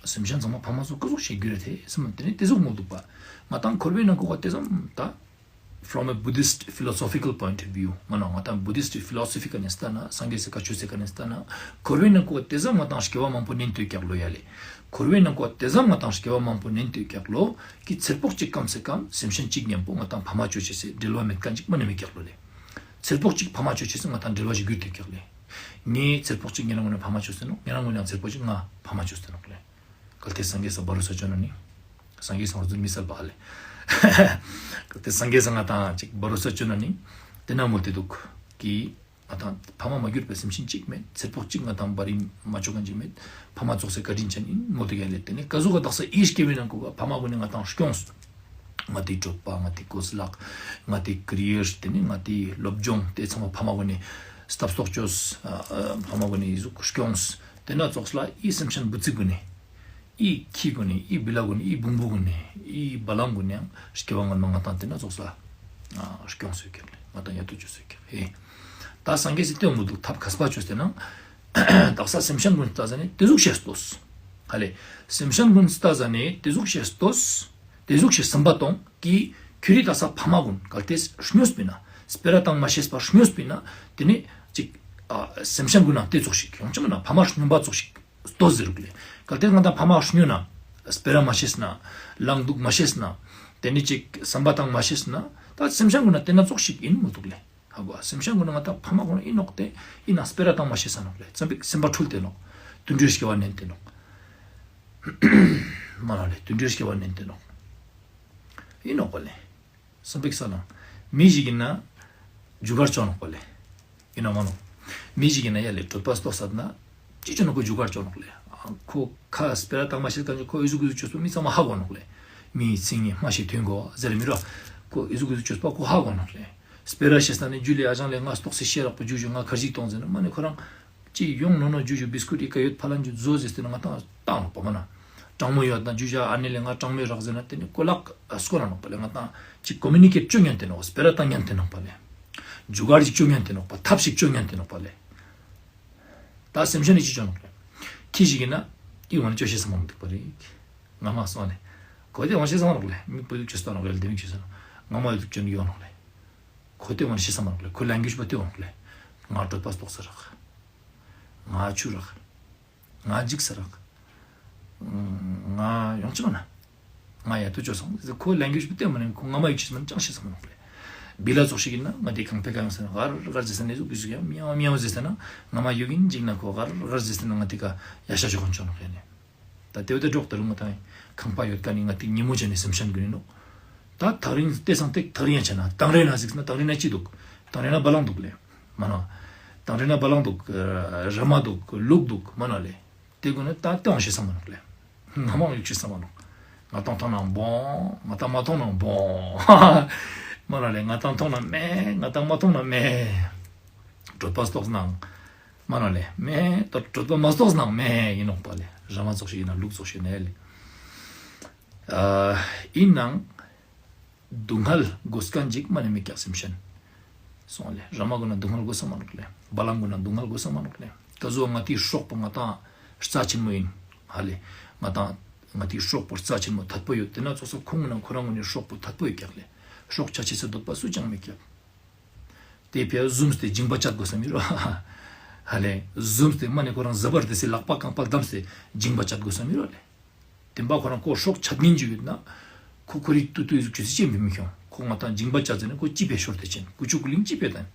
སེམས་ཅན་ཚང་མ་ཕ་མ་ཙོགས་ཀ་ཟུག་ཤེས་རྒྱུ་རེད་དེ་བསམ་མ་དེ་ནེ་དེ་ཟུག་མོ་འདུག་པ། ང་དང་འཁོར་བའི་ནང་ཁུག་པ་དེ་ཙམ་ད། From a Buddhist philosophical point of view མ་ན་ང་དང་བུ་དིསྟ་ཕི་ལོ་སོ་ཕི་ཀ་ནེ་ལྟ་ན་སངས་རྒྱས་སི་བཀའ་ཆོས་སི་ཀ་ནེ་ལྟ་ན་འཁོར་བའི་ནང་ཁུག་པ་དེ་ཙམ་ང་དང་སྐྱེ་བ་མང་པོ་ནེན་ཏེ་ཡོད་ཀྱག་ལོ་ཡ་ལེ། འཁོར་བའི་ནང་ཁུག་པ་དེ་ཙམ་ང་དང་སྐྱེ་བ་མང་པོ་ནེན་ཏེ་ཡོད་ཀྱག་ལོ། ཀི་ཚེ་ཕོག་ཅིག་ཀམ་སེ་ཀམ་སེམས་ཅན་ཅིག་ཉམ་པོ་ང་དང་ཕ་མ་ཅོ་ཅེས་སི་འབྲེལ་བ་མེད་ཁན་ཅིག་མ་ནེ་མེད་ཀྱག་ལོ་ལེ། ཚེ་ཕོག་ཅིག་ཕ་མ་ཅོ་ཅེས་སི་ང་དང་འབྲེལ་བ་ཞིག་གྱུར་ཏེ་ཡོད་ཀྱག་ལེ། ངའི་ཚེ་ཕོག་ཅིག་ཉེ་རང་གུན་ནི་ཕ་མ་ཅོས་ཏེ་ནོག་ཉེ་རང་གུན་ནི་ཚེ་ཕོག་ཅིག་ང་ཕ་མ་ཅོས་ཏེ་ནོག་ལེ། གལ་ཏེ་སངས་རྒྱས་སི་བ་རོ་ས་ཅོ་ན་ནི། སངས་རྒྱས་སི་ང་ཚོ་མི་སལ་བ་ལེ། གལ་ཏེ་སངས་རྒྱས་སི་ང་དང་ཅིག་བ་རོ་ས་ཅོ་ན་ནི། དེ་ན་མོལ་ཏེ་འདུག་གི། ང་དང་ཕ་མ་མ་གྱུར་པའི་སེམས་ཅན་ཅིག་མེད། ཚེ་ཕོག་ཅིག་ང་དང་བར་ཡིན་མ་ཅོ་ཁན་ཅིག་མེད། ཕ་མ་ཙོགས་སི་བཀའ་དྲིན་ཅན་ཡིན་མོལ་ཏེ་ག་ལེ། དེ་ནི་ཀ་ཟུག་ག་དག་ས་ཨི་སྐྱེ་བའི་ནང་ཁུག་པ་ཕ་མ་གུན་ནི་ང་དང་སྐྱོངས། ང་དེའི་གྲོད་པ་ང་དེའི་གོས་ལག་ང་དེའི་ཀེ་རི་ཡར་དེ་ནི་ང་དེའི་སློབ་སྦྱོང་དེ་ཚང་མ་ཕ་མ་གུན་ནི་སྟབས་སྟོག་ཅོས། ཨ་ཨ་ཕ་མ་གུན་ནི་ཟུག་སྐྱོངས། དེ་ན་ཙོགས་ལ་ཨི་སེམས་ཅན་བུ་ཙིག་གུན་ནི། ཨི་ཁྱི་གུན་ནི་ཨི་བི་ལ་གུན་ནི་ཨི་བུང་བུ་གུན་ནི་ཨི་བ་ལང་གུན་ནི་ཡང་སྐྱེ་བ་སྔོན་མ་ང་དང་དེ་ན་ཙོགས་ལ་ཨ་སྐྱོངས་སོ་ཀྱག་ལེ། ང་དང་ཡ་ཏོ་ཅོས་སོ་ཀྱག་ཧེ། ད་སངས་རྒྱས་སི་ཏེ་འོ་མོ་འདུག་ཐབས་མཁས་པ་ཅོས་ཏེ་ན། དག་ས་སེམས་ཅན་གུན་ལྟ་ཟ་ནེ་དེ་ཟུག་ཤེས་ཏོས། ཧ་ལེ། སེམས་ཅན་གུན་ལྟ་ཟ་ནེ་དེ་ཟུག་ཤེས་ཏོས། དེ་ཟུག་ཤེས་སམ་པ་ཏོང་གི་ཁྱོད་རི་དག་ས་ཕ་མ་གུན་གལ་ཏེ་སྨྱོས་པིན་ན་སྤེ་ར་བཏང་མ་ཤེས་པ་སྨྱོས་པིན་ན་དེ་ནེ་ཅིག་ཨ་སེམས་ཅན་གུན་ན་དེ་ཙོགས་ཤིག་ཡོང་ཅི་མ་ན་ཕ་མ་སྨྱོན་པ་ཙོགས་ཤིག་ལྟོས་ཟེར་རུག་ལེ། གལ་ཏེ་ང་དང་ཕ་མ་སྨྱོན་ན་སྤེ་ར་མ་ཤེས་ན་ལངས་འདུག་མ་ཤེས་ན་དེ་ནེ་ཅིག་སམ་པ་བཏང་མ་ཤེས་ན་ད་སེམས་ཅན་གུན་ན་དེ་ན་ཙོགས་ཤིག་ཡིན་མི་འདུག་ལེ། ཧ་གོ་ཨ། སེམས་ཅན་གུན་ན་ང་དང་ཕ་མ་གུན་ན་ཨིན་ནོག་སྟེ་ཨིན་ན་སྤེ་ར་བཏང་མ་ཤེས་ས་ནོག་ལེ། ཙམ་པིག་སེམས་པ་འཁྲུལ་ཏེ་ནོག་དུད་འགྲོའི་སྐྱེ་བ་ནེན་ཏེ་ནོག་མ་ན་ལེ་དུད་འགྲོའི་སྐྱེ་བ་ནེན་ཏེ་ནོག་ཨིན་ནོག་པ་ལེ། ཙམ་པིག་ས་ན་མི་ཞིག་ཨིན་ན་ཇུ་གར་ཅོ་ནོག་པ་ལེ། ཨིན་ན་མ་ནོག་མི་ཞིག་ཨིན་ན་ཡ་ལེ་གྲོད་པ་ལྟོགས་ས་ན་ཅི་ཅོ་ནོག་ཁོ་ཇུ་གར་ཅོ་ནོག་ལེ། ཁོ་ཁ་སྤེ་ར་བཏང་མ་ཤེས་ཁན་ཅིག་ཁོ་ཨི་ཟུག་ཨི་ཟུག་ཅོས་པོ་མི་ཚང་མ་ཧ་གོ་ནོག་ལེ། མི་ཚིག་ངན་སྨྲ་ཤེས་དོན་གོ་ཟེར་མི་རོ། ཁོ་ཨི་ཟུག་ཨི་ཟུག་ཅོས་པོ་ཁོ་ཧ་གོ་ནོག་ལེ། སྤེ་ར་ཤེས་ས་ནི་ཇུ་ལེ་ཨ་ཞང་ལེ་ང་ལྟོགས་སེ་ཤེས་རག་པོ་ཇུ་ཇུ་ང་ཁར་ཇི་གཏོང་ཟེར་ན་མ་ནེ་ཁོ་རང་ཅི་ཡོང་ནོ་ནོ་ཇུ་ཇུ་བིས་ཀུཊ་ཨི་ཀ་ཡོད་ཕ་ལན་ཇུ་ཛོ་ཟེར་ཏེ་ན་ང་དང་བཏང་ནོག་པ་མ་ན། གྲང་མོ་ཡོད་ན་ཇུ་ཇུ་ཨ་ནེ་ལེ་ང་གྲང་མོ་རག་ཟེར་ན་དེ་ནི་གོ་ལག་སྐོར་ར་ནོག་པ་ལེ། ང་དང་ཅིག་ཀོ་མུ་ནི་ཀེཊ་ཅོ་ཉན་ཏེ་ནོག་སྤེ་ར་བཏང་ཉན་ཏེ་ནོག་པ་ལེ། ཇུ་གར་ཅིག་ཅོ་ཉན་ཏེ་ནོག་པ་ཐབས་ཤིག་ཅོ་ཉན་ཏེ་ནོག་པ་ལེ། ད་སེམས་ཅན་ནི་ཅི་ཅོ་ནོག་ལེ། ཁྱི་ཞིག་ཨིན་ན་འི་འོ་ན་ཅོ་ཤེས་ས་མ་ནོག་དུག་པ་རེད། ང་མ་སོང་ནེ། ཁོ་དེ་འོ་ན་ཤེས་ས་མ་ནོག་ལེ། མི་པོ་དུག་ཅོ་ས་ནོག་ལེ། དེ་མི་ཅོ་ས་ནོག་ང་མ་ཡོད་དུག་ཅོ་ནི་ཡོད་ནོག་ལེ། ཁོ་དེ་འོ་ན་ཤེས་ས་མ་ནོག་ལེ། ཁོ་ལེང་གུ་ཨེཇ་པོ་དེ་འོ་ནོག་ལེ། ང་གྲོད་པ་ལྟོགས་ས་རག་ང་ཆུ་རག་ང་འཇིགས་ས་རག་ང་ཡོང་ཅི་མ་ན། ང་ཡ་ཏུ་ཅོ་སོང་། ཁོ་ལེང་གུ་ཨེཇ་པོ་དེ་མ་ནེ་ཁོ་ང་མ་ཡོད་ཅི་མ་ནེ་ཅང་ཤེས་ས་མ་ནོག་ལེ། བི་ལ་ཙོགས་ཤིག་ཨིན་ན་ང་དེ་ཁང་པའི་ཀ་ཡོང་ཟེར་ན་གར་གར་ཟེར་ས་ནེ་ཟུག་གི་ཟུག་ཡང་མིའོ་མིའོ་ཟེར་ས་ན་ང་མ་ཡོད་ཨིན་ཅིག་ན་ཁོ་གར་གར་ཟེར་ས་ན་ང་དེ་ཀ་ཡ་ཤ་ཅོ་ཁན་ཅོ་ནོག་ཡ་ནེ། ད་དེ་བོ་དེ་འགྲོགས་ད་རུང་ང་ཏང་ཁང་པ་ཡོད་ཀ་ནི་ང་དེ་ཉི་མོ་ཅན་ནི་སེམས་ཅན་གུན་ཨིན་ནོག་ད་ཐག་རིང་ཏེ་སང་ཏེ་ཐག་རིང་ཡ་ཆ་ན་དང་རེ་ན་ཟིགས་ན་དང་རེ་ན་ཅི་དུག་དང་རེ་ན་བ་ལང་དུག་ལེ། མ་ན། དང་རེ་ན་བ་ལང་དུག་ར་མ་དུག་ལུག་དུག་མ་ན་ལེ། དེ་གུན་ནི་ད་ཏེ་འོ་ན་ཤེས་ས་མ་ནོག་ལེ། ང་མ་ཡོད་ཅི་ཤེས་ས་མ་ནོག་ང་ཏང་ཐོང་ན་བོང་། ང་ཏང་མ་ཐོང་ན་བོང་། མ་ན་ལེ། ང་ཏང་ཐོང་ན་མེ། ང་ཏང་མ་ཐོང་ན་མེ། གྲོད་པ་ལྟོགས་ན། མ་ན་ལེ། མེ། ད་གྲོད་པ་མ་ལྟོགས་ན་མེ་ཨིན་ནོག་པ་ལེ། ར་མ་ཙོགས་ཤིག་ཨིན་ན་ལུག་ཙོགས་ཤིག་ཨིན་ན་ལེ། ཨ་ཨིན་ནའང་སྡུག་བསྔལ་དགོས་ཁན་ཅིག་མ་ནེ་མེད་ཀྱག་སེམས་ཅན། སོང་ལེ། ར་མ་གུན་ན་སྡུག་བསྔལ་དགོས་ས་མ་ནོག་ལེ། བ་ལང་གུན་ན་སྡུག་བསྔལ་དགོས་ས་མ་ནོག་ལེ། ད་གཟོད་ང་དེའི་སྲོག་པོ་ང་ཏང་རྩ་ཆེན་མོ་ཨིན། ཧ་ལེ། ང་ཏང་ང་དེའི་སྲོག་པོ་རྩ་ཆེན་མོ་ཐད་པོ་ཡོད། ཏེ་ན་ཙོགས་ས་ཁོང་གུན་ན་ཁོ་རང་གུན་ནི་སྲོག་པོ་ཐད་པོ་ཡོད་ཀྱག་ལེ། སྲོག་ཆད་ཅེས་སི་འདོད་པ་སུ་ཅང་མེད་ཀྱག་ཏེ་ཕི་ཡ་ཟུམས་ཏེ་འཇིང་པ་ཅད་དགོས་ས་མི་རུག་ཧ་ལེ། ཟུམས་ཏེ་མ་ནེ་ཁོ་རང་ཟ་བར་ཏེ་སི་ལག་པ་རྐང་པ་བསྡམས་ཏེ་འཇིང་པ་ཅད་དགོས་ས་མི་རུག་ལེ། ཏེ་བ་ཁོ་རང་ཁོ་སྲོག་ཆད་ཉན་ཅིག་ཡོད་ན། ཁོ་ཁོ་རི་ཏུ་ཏུ་ཡོད་ཅུ་སི་ཅི་མི་མི་ཁྱོང་། ཁོ་ང་ཏང་འཇིང་པ་ཅད་ཟེར་ན་ཁོ་ཅི་ཕི་ཤོར་ཏེ་ཆེན། ཀུ་ཅུ་ཀུ་ལིང་ཅི་ཕི་ཏན།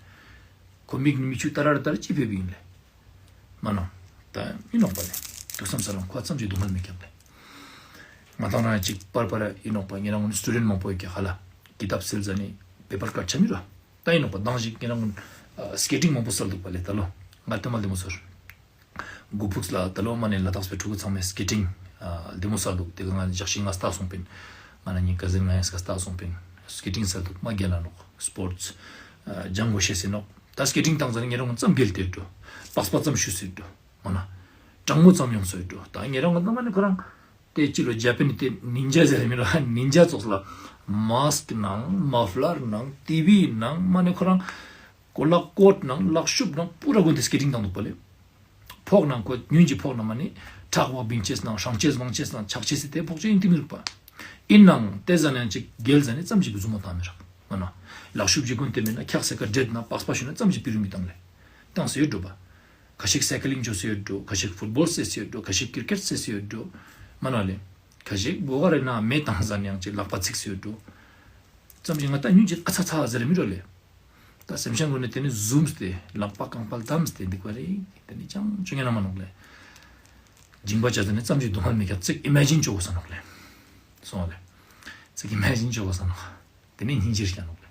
ཁོ་མིག་ནེ་མིག་ཆུ་ཏ་ར་ར་ཏ་ར་ཅི་ཕི་བིན་ལེ། མ་ན། ད་ཨིན་ནོག་པ་ལེ། ཐུགས་བསམ་ས་རང་ཁོ་ཙམ་ཅིག་སྡུག་བསྔལ་མེད་ཀྱག་ལེ། ང་ཏང་རང་ཅིག་པར་པར་ཨིན་ནོག་པ། ཉེ་རང་གུན་སི་ཊུ་ཌེན་མང་པོ་ཡོད་ཀྱག་ཧ་ལ། ཀི་ཏབ་སེལ་ཟ་ནེ་པེ་པར་ཀཊ་ཆ་མི་རུག་ད་ཨིན་ནོག་པ། དང་ཞིག་ཉེ་རང་གུན་སི་ཀེ་ཊིང་མང་པོ་སལ་དུག་པ་ལེ། ད་ལོ་ང་ཏེ་མ་ལྡེ་མོ་ཚོར། གུ་ཕུགས་ལ་ད་ལོ་མ་ནེ་ལ་དྭགས་པའི་ཕྲུ་གུ་ཚང་མས་སི་ཀེ་ཊིང་ལྡེ་མོ་སལ་དུག་ཏེ་ག་ང་ཞག་ཤིག་ང་སྟག་སོང་པིན། ང་ན་ཉིན་ཀ་ཟིན་ང་ཡང་སྐ་སྟག་སོང་པིན། སི་ཀེ་ཊིང་སལ་དུག་མ་རྒྱལ་ལ་ནོག་སི་པོར་ཊས་ཇང་གོ་ཤེས་སི་ནོག་ད་སི་ཀེ་ཊིང་ཏང་ཟ་ནེ་ཉེ་རང་གུན་ཙམ་རྒྱལ་ཏེ་འགྲོ། པགས་པ་ཙམ་ཤུ་སི་འགྲོ། མ་ན། གྲང་མོ་ཙམ་ཡོང་སོ་འགྲོ། ད་ཉེ་རང་གུན་ད་མ་ནེ་ཁོ་རང་ཏེ་ཅི་ལོ་ཇ་པ་ནི་ཏེ་ནིན་ཇ་ཟེར་མི་རུག་ནིན་ཇ་ཙོགས་ལ་མཱསྐ་ནང་མ་ཕ་ལར་ནང་ཏི་བི་ནང་མ་ནེ་ཁོ་རང་གོ་ལག་ཀོཊ་ནང་ལག་ཤུབས་ནང་པུ་ར་གོན་ཏེ་སི་ཀེ་ཊིང་ཏང་དུག་པ་ལེ། ཕོག་ནང་ཁོ་ཉུན་གྱི་ཕོག་ནང་མ་ནེ་ཁྲག་བ་བིང་ཅེས་ནང་ཧྲང་ཅེས་བང་ཅེས་ནང་ཆག་ཅེས་སི་ཏེ་ཕོག་ཅེས་ཨིན་ཏེ་མི་རུག་པ། ཨིན་ནའང་ཏེ་ཟ་ནེ་ཅིག་རྒྱལ་ཟ་ནེ་ཙམ་ཞིག་གི་ཟུ་མོ་ཏང་མི་རག་མ་ན། ལག་ཤུབས་ཅིག་གོན་ཏེ་མེད་ན་ཁྱག་སེ་ཀ་འདྲེད་ན་པགས་པ་ཤུ་ན་ཙམ་ཞིག་པི་རུ་མི་ཏང་ལེ། ཏང་སེ་ཡོད་འགྲོ་པ། ཁ་ཤིག་སའི་ཀ་ལིང་ཅོ་སེ་ཡོད་འགྲོ། ཁ་ཤིག་ཕུཊ་བོལ་སེ་སེ་ཡོད་འགྲོ། ཁ་ཤིག་ཀིར་ཀེཊ་སེ་སེ་ཡོད་འགྲོ། མ་ན་ལེ། ཁ་ཤིག་བོ་ག་རེ་ན་མེ་ཏང་ཟ་ནེ་ཡང་ཅིག་ལག་པ་ཚིག་སེ་ཡོད་འགྲོ། ཙམ་ཞིག་ང་ཏང་ཉུན་ཅིག་ཨ་ཚ་ཚ་ཟེར་མི་རུག་ལེ། ད་སེམས་ཅན་གུན་ནི་ཏེ་ནི་ཟུམས་ཏེ་ལག་པ་རྐང་པ་ལྡམས་ཏེ་འདུག་པ་རེད། ཏེ་ནི་ཅང་ཅོ་ཉན་ན་མ་ནོག་ལེ། འཇིང་པ་ཅད་ཟ་ནེ་ཙམ་ཞིག་སྡུག་བསྔལ་མེད་ཀྱག་ཙིག་ཨི་མེ་ཇིན་ཅོ་གོས་ས་ནོག་ལེ། སོང་ལེ། ཙིག་ཨི་མེ་ཇིན་ཅོ་གོས་ས་ནོག་ཏེ་ནི་སྙིང་རྗེ་རྒྱག་ནོག་ལེ།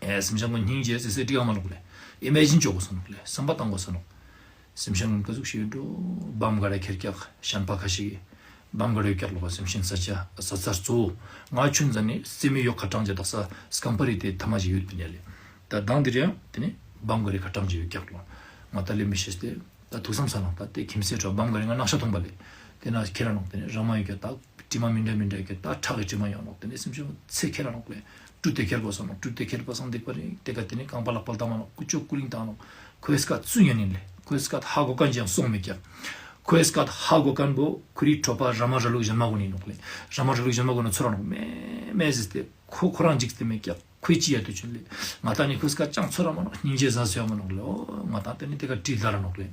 ཨེ་སེམས་ཅན་གུན་སྙིང་རྗེ་ཟེར་སེ་འགྲིག་ག་མ་ནོག་ལེ། ཨི་མེ་ཇིན་ཅོ་གོས་ས་ནོག་ལེ། སམ་པ་ཏང་གོས་ས་ནོག་སེམས་ཅན་གུན་ཀ་ཟུག་ཤིག་ཡོད་འགྲོ། བམ་ག་རེ་ཁྱེར་ཀྱག་ཤན་པ་ཁ་ཤིག་བམ་ག་རེ་ཡོད་ཀྱག་ལོ་པ། སེམས་ཅན་ས་ཆ་ས་ཚར་གཙོ་བོ་ང་ཆུན་ཟ་ནེ་རྩེ་མོའི་ཡོག་ཁ་གྲངས་ཅིག་དག་ས་སྐམ་པ་རི་ཏེ་ཐ་མ་ཞིག་ཡོད་པིན་ཡ་ལེ། ད་དང་དེ་རིང་ཏེ་ནི་བམ་ག་རེ་ཁ་གྲངས་ཅིག་ཡོད་ཀྱག་ལོ། ང་ད་ལེ་མི་ཤེས་ཏེ་ད་ཐུགས་བསམ་ས་ནོག་ད་ཏེ་ཁྱིམ་སེ་ཁྲོ་བམ་ག་རེ་ང་ནག་ཤ་ཐོང་པ་ལེ། ཏེ་ན་ཁྱེར་ར་ནོག་ཏེ་ནི་ར་མ་ཡོད་ཀྱག་ད། དྲི་མ་མི་འདྲ་མི་འདྲ་ཀྱི་ད་ཁྲག་གི་དྲི་མ་ཡོང་ནོག་ཏེ་ནེ་སེམས་ཅན་ཚེ་ཁྱེར་ར་ནོག་ལེ། བཀྲུས་ཏེ་ཁྱེར་དགོས་ས་ནོག་བཀྲུས་ཏེ་ཁྱེར་པ་སང་འདུག་པ་རེད། ཏེ་ཀ་ཏེ་ནེ་རྐང་པ་ལག་པ་ལྡམ་མ་ནོག་ཀུ་ཅོ་ཀུ་ལིང་ཏང་ནོག་ཁོའི་སྐད་ཚུ་ཉན་ནིན་ལེ། ཁོའི་སྐད་ཧ་གོ་ཁན་ཅང་སོང་མེད་ཀྱག་ཁོའི་སྐད་ཧ་གོ་ཁན་བོ་ཁོ་རི་གྲོགས་པ་ར་མ་ར་ལུག་ཞན་མ་གུན་ཨིན་ནོག་ལེ། ར་མ་ར་ལུག་ཞན་མ་གུན་ཚོར་ར་ནོག་མེ་མེ་ཟེར་ཏེ་ཁོ་ཁོ་རང་འཇིགས་ཏེ་མེད་ཀྱག་ཁོའི་ཅི་ཡ་དུ་ཆུན་ལེ། ང་ད་ནི་ཁོའི་སྐད་ཅང་ཚོར་ར་མ་ནོག་སྙིང་རྗེ་ཟ་སོ་ཡ་མ་ནོག་ལེ། འོ་ང་ད་ཏེ་ནེ་ཏེ་ཀ་བཀྲིས་ལ་ར་ནོག་ལེ།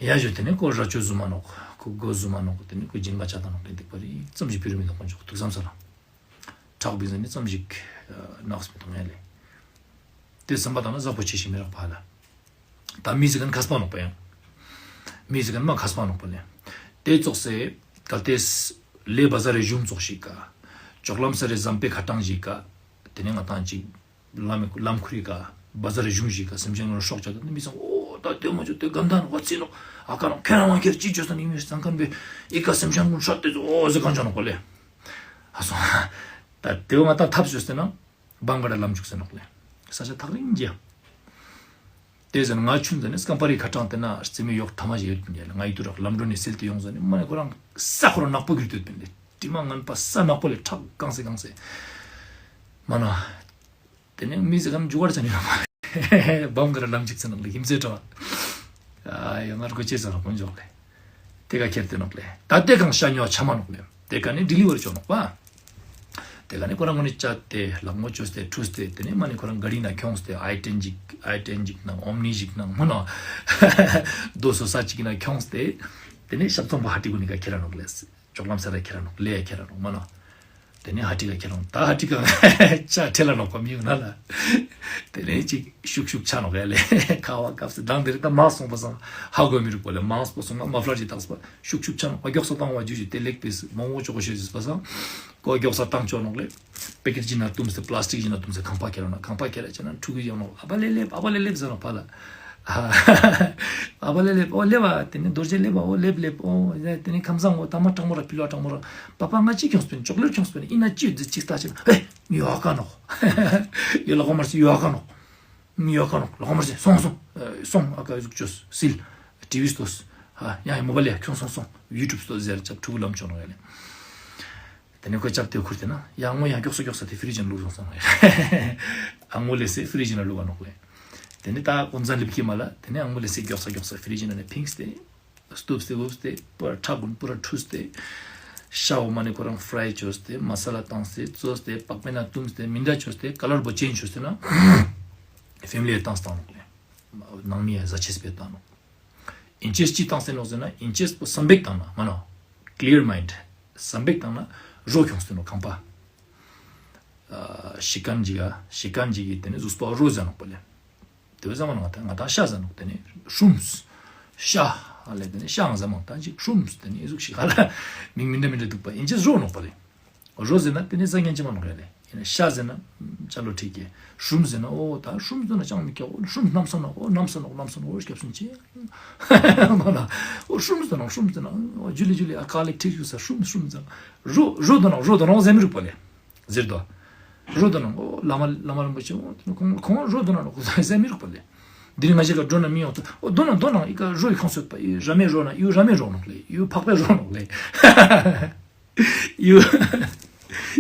ཡ་ཞོ་ཏེ་ནེ་ཁོ་ར་ཅོ་ཟུ་མ་ནོག་ཁོ་གོ་ཟུ་མ་ནོག་ཏེ་ནེ་ཁོ་སྦྱིན་པ་ཆ་ད་ནོག་ལེ། འདུག་པ་རེད། ཙམ་ཞིག་པི་རུ་མི་ནོག་ཁོ་ཅོག་ཐུགས་བསམ་ས་ལ། ཁྲག་བིང་ཟ་ནེ་ཙམ་ཞིག་ནགས་མི་ཐོང་ཡ་ལེ། ཏེ་བསམ་པ་ཏང་ན་ཟག་པོ་ཆེ་ཞིག་མི་རག་པ་ལ། ད་མི་ཟེར་ཁན་མཁས་པ་ནོག་པ་ཡང་། མི་ཟེར་ཁན་མ་མཁས་པ་ནོག་པ་ལེ། ཏེ་ཙོགས་སེ་གལ་ཏེ་ལེ་བ་ཟ་རེ་གཞུང་ཙོགས་ཤིག་ག་ཅོག་ལམ་ས་རེ་ཟམ་པའི་ཁ་གྲངས་ཤིག་ག་ཏེ་ནེ་ང་ཏང་ཅིག་ལམ་ལམ་ཁུར་རི་ཀ་བ་ཟ་རེ་གཞུང་ཞིག་ག་སེམས་ཅན་ངོ་སྲོག་ཆགས་ཏེ་མི་སང་འོ་ད་ལྟོས་མ་ཆོག་ཏེ་གན་ད་ནོག་ཅི་ནོག་ཨ་ཀ་ནོག་ཁྱེད་རང་མ་ཁྱེར་ཅི་ཅོས་ས་ནི་མི་སང་ཁན་བེ་ཨི་ཀ་སེམས་ཅན་ངོ་སྲོག་ཏེ་འོ་ཟེར་གང་ཅོ་ནོག་པ་ལེ། ཨ་སོ་ད་ལྟོས་ང་ད་ཐབས་ཤོད་ཟེར་ན་བམ་ག་རེ་ལམ་འཇུག་ཟེར་ནོག་ལེ། ས་ཆ་ཐག་རིང་རྒྱ། ཏེ་ཟེར་ང་ཆུན་ཟ་ནེ་སྐམ་པ་རི་ཁ་གྲངས་ཏེ་ན་རྩེ་མོའི་ཡོག་ཐ་མ་ཞིག་ཡོད་པིན་ཡ་ལེ། ང་ཡི་ཏུ་རག་ལམ་འགྲོ་ནེ་སེལ་ཏེ་ཡོང་ཟ་ནེ་མ་ནེ་ཁོ་རང་ས་ཁོ་རང་ནག་པོ་གྱུར་ཏེ་ཡོད་པིན་ལེ། དྲི་མ་ངན་པ་ས་ནག་པོ་ལེ་ཁྲག་གང་སེ་གང་སེ། མ་ན། ཏེ་ནེ་མི་ཟེར་ཁན་འཇུག་པར་ཆ་ནི་ཡོད་མ་རེད། བམ་ག་རེ་ལམ་འཇུག་ཟེར་ནོག་ལེ་ཁྱིམ་མཚེས་འགྲོ། ཨ་ཡ་ང་རྒོ་ཅེས་ཟེར་ནོག་ཀུན་ཇོག་ལེ། ཏེ་ཀ་ཁྱེར་ཏེ་ནོག་ལེ། ད་ཏེ་ཀ་ཤ་ཉོ་ཆ་མ་ནོག་ལེ། ཏེ་ཀ་ནེ་ཌི་ལི་ཝར་ཅོ་ནོག་པ། ཏེ་ཀ་ནེ་ཁོ་རང་ངོ་ནེ་ཅད་དེ་ལག་མོ་ཅོས་ཏེ་ཁྲུས་ཏེ་ཏེ་ནེ་མ་ནེ་ཁོ་རང་ག་རི་ནང་ཁྱོངས་ཏེ་ཨའི་ཊེན་ཞིག་ཨའི་ཊེན་ཞིག་ནང་ཨོམ་ནི་ཞིག་ནང་མ་ནོག་དོ་སོ་ས་ཅིག་ནང་ཁྱོངས་ཏེ་ཏེ་ནེ་ཤབ་ཚོང་པ་ཧ་ཏི་གུན་ནི་ཀ་ཁྱེར་ར་ནོག་ལེ། ཅོག་ལམ་སེ་ར་ཁྱེར་ར་ནོག་ལེ། ཁྱེར་ར་ནོག་མ་ནོག་ཏེ་ནེ་ཧ་ཏི་ཀ་ཁྱེར་ར་ནོག་ད་ཧ་ཏི་ཀ་ཅ་ཁྲེལ་ལ་ནོག་པ་མི་ཡོང་ན་ལ། ཏེ་ནེ་ཅིག་ཤུག་ཤུག་ཆ་ནོག་ཡ་ལེ། ཁ་བ་སྐབས་སུ་དང་དེ་རིང་ད་མ་སོང་པ་སང་ཧ་གོ་མི་རུག་པ་ལེ། མ་སོང་པ་སང་མ་ཕ་ལར་ཅིག་བཏགས་པ་ཤུག་ཤུག་ཆ་ནོག་པ། མགྱོགས་ས་བཏང་བ་ཇུ་ཇུ་ཏེ་ལེག་པིས་མོག་མོག་ཅོ་གོ་ཤེས་ཟེར་པ་སང་ཁོ་མགྱོགས་ས་བཏང་ཅོ་ནོག་ལེ། པེ་ཀེ་ཇི་ནང་བཏུམས་ཏེ་པ་ལ་སི་ཊིག་ཞིག་ནང་བཏུམས་ཏེ་ཁང་པ་ཁྱེར་ར་ནོག། ཁང་པ་ཁྱེར་ར་ཅེ་ན་ཕྲུ་གུ་ཡོང་ནོག། ཨ་པ་ལེབ་ལེབ་ཨ་པ་ལེབ་ལེབ་ཟེར་ནོག་པ་ལ། ཨ་པ་ལེབ་ལེབ་ཨོ་ལེབ་ཨ། ཏེ་ནེ་རྡོ་རྗེ་ལེབ་ཨ་ཨོ་ལེབ་ལེབ་ཨོ། ཏེ་ནེ་ཁམས་བཟང་ཨོ་ཐ་མ་དྲང་མོ་ར་ཕི་ལོ་དྲང་མོ་ར་པ་པ་ང་ཅི་ཁྱོངས་པིན་ཅོག་ལེཊ་ཁྱོངས་པིན་ཨིན་ན་ཅི་ཡོད་ཅིག་ལྟ་ཅེ་ན་ཧེ་ཡོ་ཨ་ཀ་ནོག། ཡོ་ལ་གོ་མར་སི་ཡོ་ཨ་ཀ་ནོག། ཡོ་ཨ་ཀ་ནོག་ལ་གོ་མར་སི་སོང་སོང་སོང་ཨ་ཀ་ཟུག་ཅོས་སིལ། ཊི་ཝི་ལྟོས། ཧ་ཡ་མོ་བ་ལེ་ཁྱོངས་སོང་སོང་ཡུ་ཊུབ་ལྟོས་ཟེར་ཅབ་ཕྲུ་གུ་ལམ་ཅོ་ནོག་ཡ་ལེ། ཏེ་ནེ་ཁོ་ཅབ་ཏེ་ཁུར་ཏེ་ན་ཡ་ངོ་ཡ་མགྱོགས་སོ་མགྱོགས་སོ་ཏེ་ཕི་རི་ཇི་ནང་བླུགས་སོང་སོང་། ཨ་ངོ་ལེ་སེ་ཕི་རི་ཇི་ནང་བླུགས་ནོག་ལེ། ཏེ་ནེ་ད་ཀོན་ཛ་ལིབ་ཀི་མ་ལ་ཏེ་ནེ་ཨ་ངོ་ལེ་སེ་མགྱོགས་སོ་མགྱོགས་སོ་ཕི་རི་ཇི་ནང་ནེ་ཕིངས་ཏེ་སྟུབས་ཏེ་འུབས་ཏེ་པུ་ར་ཁྲག་གུན་པུ་ར་ཁྲུས་ཏེ་ཤའོ་མ་ནེ་ཁོ་རང་ཕ་རའི་ཅོས་ཏེ་མ་ས་ལ་བཏངས་ཏེ་བཙོས་ཏེ་པག་པའི་ནང་བཏུམས་ཏེ་མི་འདྲ་ཅོས་ཏེ་ཀ་ལར་བོ་ཅེན་ཇི་ཅོས་ཏེ་ན་ཕེ་མི་ལི་ཡ་བཏང་སྟངས་ནོག་ལེ། ནང་མི་ཡ་ཟ་ཆེས་པའི་བཏང་ནོག། ཨིན་ཅེས་ཅི་བཏང་སྟེ་ནོག་ཟེར་ན་ཨིན་ཅེས་པོ་བསམ་པེག་བཏང་ན་མ་ནོག། ཀླིར་མའིནཌ་བསམ་པེག་བཏང་ན་རོ་ཁྱོངས་ཏེ་ནོག་ཁང་པ། ཤི་ཁན་ཅིག་ག་ཤི་ཁན་ཅིག་གི་ཏེ་ནེ་ཟུགས་པོ་རོ་ཟེར་ནོག་པ་ལེ། ཏེ་བོ་ཟ་མ་ནོག་ང་ཏང་ང་ཏང་ཤ་ཟེར་ནོག། ཏེ་ནེ་ཧྲུམས་ཤ་ཨ་ལེ་ཏེ་ནེ་ཤ་ང་ཟ་མ་ནོག་ཏང་ཅིག་ཧྲུམས་ཏེ་ནེ་ཟུགས་ཤིག་ཧ་ལ་མིང་མི་འདྲ་མི་འདྲ་འདུག་པ། ཨིན་ཅེས་རོ་ནོག་པ་ལེ། རོ་ཟེར་ན་ཏེ་ནེ་ཟ་ཉན་ཅི་མ་ནོག་ཡ་ལེ། ཡིན་ན་ཤ་ཟེར་ན་ཅ་ལོ་ཁྲིག་གེ། ཧྲུམས་ཟེར་ན་ཨོ་ད་ཧྲུམས་ཟེར་ན་ཅང་མི་སྐྱོ། ཨོ་ཧྲུམས་ནམ་ས་ནོག། ཨོ་ནམ་ས་ནོག་ནམ་ས་ནོག། ཨོ་སྐྱབས་སུ་མཆི། མ་ན་ཨོ་ཧྲུམས་ཟེར་ན་ཧྲུམས་ཟེར་ན་ཨོ་ཇུ་ལེ་ཇུ་ལེ་ཨ་ཀ་ལེ་ཁྲིག་ཞུ་ས་ཧྲུམས་ཧྲུམས་ཟེར་ན་རོ་རོ་དོ་ནོག་རོ་དོ་ནོག་ཟེར་མི་རུག་པ་ལེ། ཟེར་དོ། རོ་དོ་ནོག། ཨོ་བླ་མ་བླ་མ་རིན་པོ་ཆེ་ཨོ་ཁོང་ཁོང་རོ་དོ་ནོག་ཟེར་མི་རུག་པ་ལེ། དེ་རིང་ང་ཞིག་ག་འགྲོ་ན་མི་ཡོང་ཏོ། ཨོ་དོ་ནོག་དོ་ནོག། ཨི་ཀ་རོ་ཡི་ཁོང་སོད་པ་ཨི་ར་མེ་རོ་ན་ཨི་ར་མེ་རོ་ནོག་ལེ། ཨི་ཕག་པའི་རོ་ནོག་ལེ། ཡུ་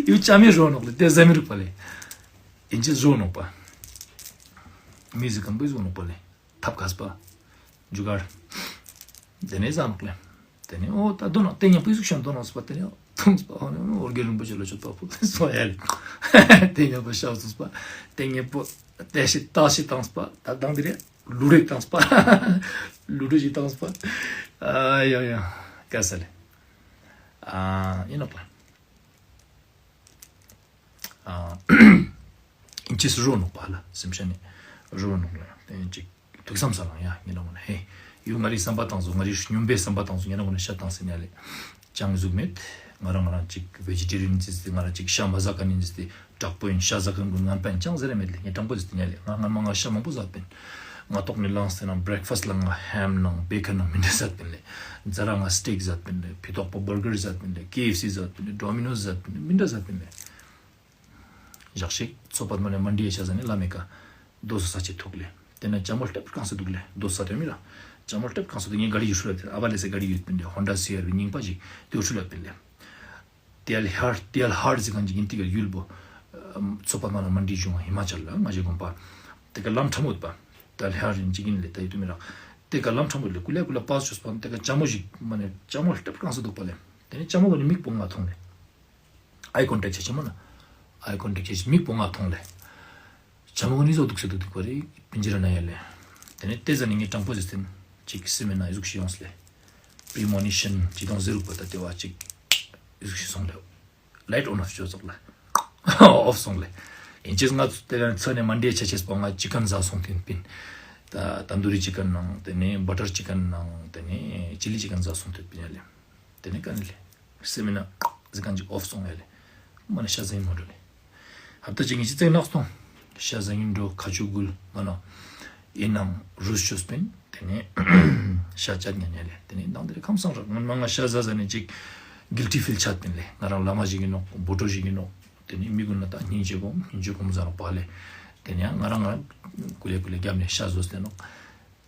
ཡུ་ཅ་མི་རོ་ནོག་ལེ། ཏེ་ཟ་མི་རུག་པ་ལེ། ཨིན་ཅེས་རོ་ནོག་པ། མི་ཟི་ཀམ་པོ་ཟོ་ནོག་པ་ལེ། ཐབ་ཁས་པ། ཇུ་གར། ཏེ་ནེ་ཟ་ནོག་ལེ། ཏེ་ནེ་ཨོ་ད་དོ་ནོག་ཏེ་ཉམ་པོ་ཟུག་ཤང་དོ་ནོག་སྤ་ཏེ་ནེ་ཐུང་སྤ་ཨོ་ནེ་ཨོ་རྒྱལ་རིན་པོ་ཆེ་ལ་ཆོད་པ་ཕུལ་སོ་ཡ་ལེ། ཏེ་ཉམ་པོ་ཤ་ཚུགས་པ། ཏེ་ཉམ་པོ་ཏེ་ཤི་ཏ་ཤི་ཏང་སྤ་ད་དང་དེ་རེ། ལུ་རེ་བཏང་སྤ། ལུ་རེ་ཞིག་བཏང་སྤ། ཨ་ཡ་ཡ། ཀ་ས་ལེ། ཨ་ཡིན་ནོག་པ། ཨ་ཨིན་ཅེས་རོ་ནོག་པ་ལ་སེམས་ཤ་ནི་རོ་ནོག་ལ་ཏེ་ཅིག་ཐུགས་བསམ་ས་ལང་ཡ་ངེ་ན་མ་ན་ཧེ་ཡུ་ང་རི་བསམ་པ་བཏང་སོ་ང་རི་སྙོམ་པའི་བསམ་པ་བཏང་སོ་ངེ་ན་མ་ན་ཤ་བཏང་སེ་ནི་ཡ་ལེ། ཅང་ཟུག་མེད། ང་རང་ང་རང་ཅིག་བེ་ཇི་ཊེ་རི་ཡན་ཟེར་ཏེ་ང་རང་ཅིག་ཤ་མ་ཟ་ཁན་ཡིན་ཟེར་ཏེ། དྲག་པོ་ཡིན་ཤ་ཟ་ཁན་གུན་ངན་པན་ཅང་ཟེར་ར་མེད་ལེ། ངས་དྲང་པོ་ཟེར་ཏེ་ཉལ་ལེ། ང་སྔན་མ་ང་ཤ་མང་པོ་ཟ་པིན། ང་ཏོག་ནེ་ལངས་ཏེ་ན་བྲེག་ཕ་སི་ལ་ང་ཧེམ་ནང་བེ་ཁན་ནང་མི་འདྲ་ཟ་པིན་ལེ། ཛ་ར་ང་སི་ཊེག་ཟ་པིན་ལེ། ཕི་ཏོག་པོ་བར་གར་ཟ་པིན་ལེ། ཀེ་ཨེཕ་སི་ཟ་པིན་ལེ། ཌོ་མི་ནོ་སི་ཟ་པིན་ལེ། མི་འདྲ་ཟ་པིན་ལེ། ཞག་ཞིག་མཚོ་པདྨ་ནེ་མན་ཌི་ཡ་ཆ་ཟ་ནེ་ལ་མེ་ཀ་དོ་སོ་ས་ཆེ་ཐུག་ལེ། ཏེ་ན་ཅ་མོ་ལྟེབ་རྐང་ས་དུག་ལེ། དོ་ས་ཏེ་མི་ལ་ཅ་མོ་ལྟེབ་རྐང་ས་དུག་ངས་ག་རི་ཡུ་ཧྲུ་ལ་ཏེ་ཨ་བ་ལེ་སེ་ག་རི་ཡུ་པིན་ལེ། ཧོན་ཌ་སི་ཨར་བི་རྙིང་པ་ཞིག་ཏེ་ཧྲུ་ལ་པིན་ལེ། ཏེ་ཡལ་ཧར་ཏེ་ཡལ་ཧར་ཟེར་ཁན་ཅིག་ཨིན་ཏེ་ག་ཡུལ་བོ་མཚོ་པདྨ་ལ་མན་ཌི་བྱུང་བ་ཧི་མ་ཅལ་ལ་ང་ཞེ་དགོན་པ། ཏེ་ཀ་ལམ་ཕྲ་མོ་ཡོད་པ། ཏེ་ཡལ་ཧར་ཨིན་ཅིག་ཨིན་ལེ་ཏ་ཡུ་ཏུ་མི་རག། ཏེ་ཀ་ལམ་ཕྲ་མོ་ཡོད་ལེ་ཀུ་ལེ་ཀུ་ལེ་པ་སི་ཅོས་པ་ཏེ་ཀ་ཅ་མོ་ཞིག་མ་ནེ་ཅ་མོ་ལྟེབ་རྐང་ས་དུག་པ་ལེ། ཏེ་ནེ་ཅ་མོ་གུན་ནི་མིག་པོ་ང་ཐོང་ལེ། ཨའི་ཀོན་ཊེག་ཅོ་ཅེས་མ་ན། ཨའི་ཀོན་ཊེག་ཅོ་ཅེས་མིག་པོ་ང་ཐོང་ལེ། ཅ་མོ་གུན་ནི་ཟོ་དུག་སེ་དུག་དུག་པ་རེ་པིན་ཇི་ར་ན་ཡ་ལེ། ཏེ་ནེ་ཏེ་ཟ་ནེ་ངས་དྲང་པོ་ཟེར་ཏེན་ཅིག་སེམས་ན་ཨི་ཟུག་ཤིག་ཡོངས་ལེ། པི་རི་མོ་ནི་ཤན་ཅི་དང་ཟེར་རུག་པ་ཏ་ཏེ་བ་ཅིག་ཨི་ཟུག་ཤིག་སོང་ལེ། ལའིཊ་ཨོན་ཨོཕ་ཅོས་ཙོག་ལ་ཨོཕ་སོང་ལེ། ཨིན་ཅེས་ང་ཚོ་ཏེ་ཀ་ཚོ་ནེ་མན་ཌི་ཆ་ཅེས་པོ་ང་ཅི་ཀན་ཟ་སོང་ཏེན་པིན། ཏ་ཏན་དུ་རི་ཅི་ཀན་ནང་ཏེ་ནེ་བ་ཊར་ཅི་ཀན་ནང་ཏེ་ནེ་ཅི་ལི་ཅི་ཀན་ཟ་སོང་ཏེན་པིན་ཡ་ལེ། ཏེ་ནེ་ཀ་ནེ་ལེ། སེམས་ན་ཟེར་ཁན་ཅིག་ཨོཕ་སོང་ཡ་ལེ། མ་ནེ་ཤ་ཟ་ཨིན་མ་འགྲོ་ལེ། ཧབ་ཏ་ཅིག་ངེས་ཅི་ཙེག་ནག་སྟོང་། ཤ་ཟ་ཨིན་འགྲོ་ཁ་ཆུ་གུལ་མ་ན། ཨིན་ནང་རུས་ཅོས་པིན། ཏེ་ནེ་ཤ་ཅད་ཉན་ཡ་ལེ། ཏེ་ནེ་དང་དེ་རེ་ཁམས་སང་རག་སྔན་མ་ང་ཤ་ཟ་ཟ་ནེ་ཅིག་གིལ་ཊི་ཕིལ་ཆད་པིན་ལེ། ང་རང་བླ་མ་ཞིག་ཨིན་ནོག་བོ་ཊོ་ཞིག་ཨིན་ནོག། ཏེ་ནེ་མི་གུན་ན་ཏ་སྙིང་རྗེ་གོམ་སྙིང་རྗེ་གོམ་ཟ་ནོག་པ་ལེ། ཏེ་ནེ་ང་རང་ང་རང་ཀུ་ལེ་ཀུ་ལེ་རྒྱབ་ནེ་ཤ་ཟོས་ཏེ་ནོག།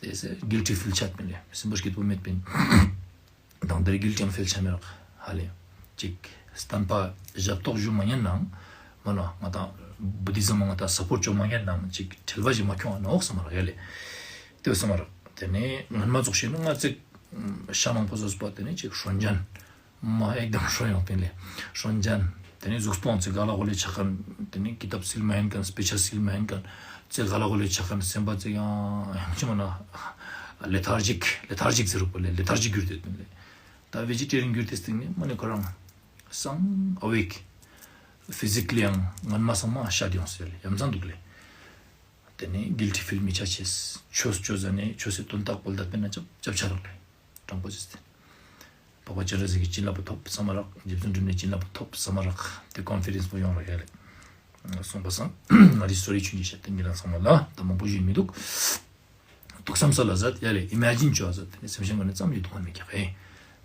ཏེ་སེ་གིལ་ཊི་ཕིལ་ཆད་པིན་ལེ། སེམས་པོ་སྐྱིད་པོ་མེད་པིན། དང་དེ་རིང་གིལ་ཊི་ཡང་ཕིལ་ཆ་མི་རག་ཧ་ལེ། ཅིག་སྟན་པ་ཞབས་ཏོག་ཞུ་མ་ཉན་ནང་མ་ན་ང་ཏང་བུ་དྷི་ཛམ་ང་ཏང་སཔོརྚ་ཅོ་མ་ཉན་ནང་ཅིག་ཁྲེལ་བ་ཞིག་མ་ཁྱོང་ང་ནོག་སམ་མ་རག་ཡ་ལེ། ཏེ་བོ་སམ་མ་རག། ཏེ་ནེ་སྔན་མ་ཙོགས་ཤིག་ནི་ང་ཅིག་ཤ་མང་པོ་ཟོས་པ་ཏེ་ནེ་ཅིག་ཧྲོན་ཅན། མ་ཨེག་དམ་ཧྲོན་ཡོང་ཏེ་ལེ། ཧྲོན་ཅན། ཏེ་ནེ་གཟུགས་པོའང་ཅིག་ག་ལ་གོ་ལེ་ཆགས་ཁན། ཏེ་ནེ་ཀི་ཏབ་སིལ་མ་ཡིན་ཁན། སྤེ་ཆ་སིལ་མ་ཡིན་ཁན། ཅིག་ག་ལ་གོ་ལེ་ཆགས་ཁན། སེམས་པ་ཅིག་ཡང་ཡང་ཅི་མ་ན་ལེ་ཐར་ཇིག་ལེ་ཐར་ཇིག་ཟེར་རུག་པ་ལེ། ལེ་ཐར་ཇིག་གྱུར་ཏེ་ཏེ་ལེ། ད་བེ་ཇི་ཊེ་རི་ཡན་གྱུར་ཏེ་སྟིང་ནེ་མ་ནེ་ཁོ་རང་སང་ཨ་ཝེག་ཕི་ཟི་ཀ་ལི་ཡང་སྔན་མ་སང་མ་ཤ་ཏེ་ཡོང་སེ་ལེ། ཡ་མཚན་དུག་ལེ། ཏེ་ནེ་གིལ་ཊི་ཕིལ་མི་ཆ་ཅེས། ཆོས་ཅོ་ཟ་ནེ་ཆོས་སི་དོན་དག་པོ་ལ་ད་དཔེར་ན་ཅབ་ཅབ་ཆ་རག་ལེ། དྲང་པོ་ཅིག་སྟེ། འཕགས་པ་སྤྱན་རས་གཟིགས་སི་བྱིན་རླབས་པོ་ཐོབ་ས་མ་རག། རྗེ་བཙུན་སྒྲོལ་མའི་བྱིན་རླབས་པོ་ཐོབ་ས་མ་རག། ཏེ་ཀོན་ཕི་ཌེན་སི་པོ་ཡོང་རག་ཡ་ལེ། སོང་པ་སང་ང་རི་སི་ཊོ་རི་ཆུང་ཅིག་ཤད་དེ་ཉེ་རང་ཚང་མ་ལ་ད་མང་པོ་ཞུ་མི་དུག། ཐུགས་བསམ་སལ་ལ་ཟད་ཡ་ལེ། ཨི་མེ་ཇིན་ཅོ་ཟད། ཏེ་ནེ་སེམས་ཅན་གུན་ནི་ཙམ་ཞིག་དུག་མེད་ཀྱག་ཧེ།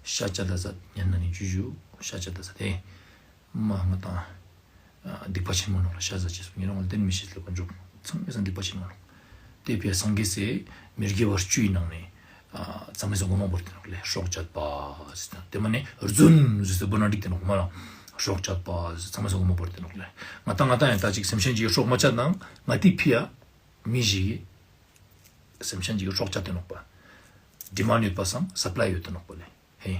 ཤ་ཅད་ད་ཟད། ཉན་ན་ནི་ཇུ་ཇུ་ཤ་ཅད་ད་ཟད་ཧེ། མ་ང་དང་སྡིག་པ་ཆེན་མོ་ནོག་ལེ། ཤ་ཟ་ཅེས་པོ་ཉེ་རང་ལ་ཏེ་ནེ་མི་ཤེས་ལེ། ཀུན་འཇུག་ཚང་མའི་སང་སྡིག་པ་ཆེན་མོ་ནོག། ཏེ་ཕི་ཡ་སངས་རྒྱས་སི་མི་དགེ་བ་བཅུའི་ནང་ནེ་ཚང་མའི་སང་གོ་མ་བོར་ཏེ་ནོག་ལེ། སྲོག་གཅད་པ་ཟེར་ཏེ་ཏེ་མ་ནེ་རྫུན་ཟེར་ཏེ་བོར་ན་འགྲིག་ཏེ་ནོག་མ་ལ། སྲོག་གཅད་པ་ཟེར་ཚང་མའི་སང་གོ་མ་བོར་ཏེ་ནོག་ལེ། ང་དང་ང་དང་ཡང་ད་ཅིག་སེམས་ཅན་ཅིག་གི་སྲོག་མ་གཅད་ནའང་ང་ཏེ་ཕི་ཡ་མི་ཞིག་གི་སེམས་ཅན་ཅིག་གི་སྲོག་གཅད་དེ་ནོག་པ། ཌི་མཱནཌ་ཡོད་པ་སང་སབ་ལའི་ཡོད་དེ་ནོག་པ་ལེ། ཧེ།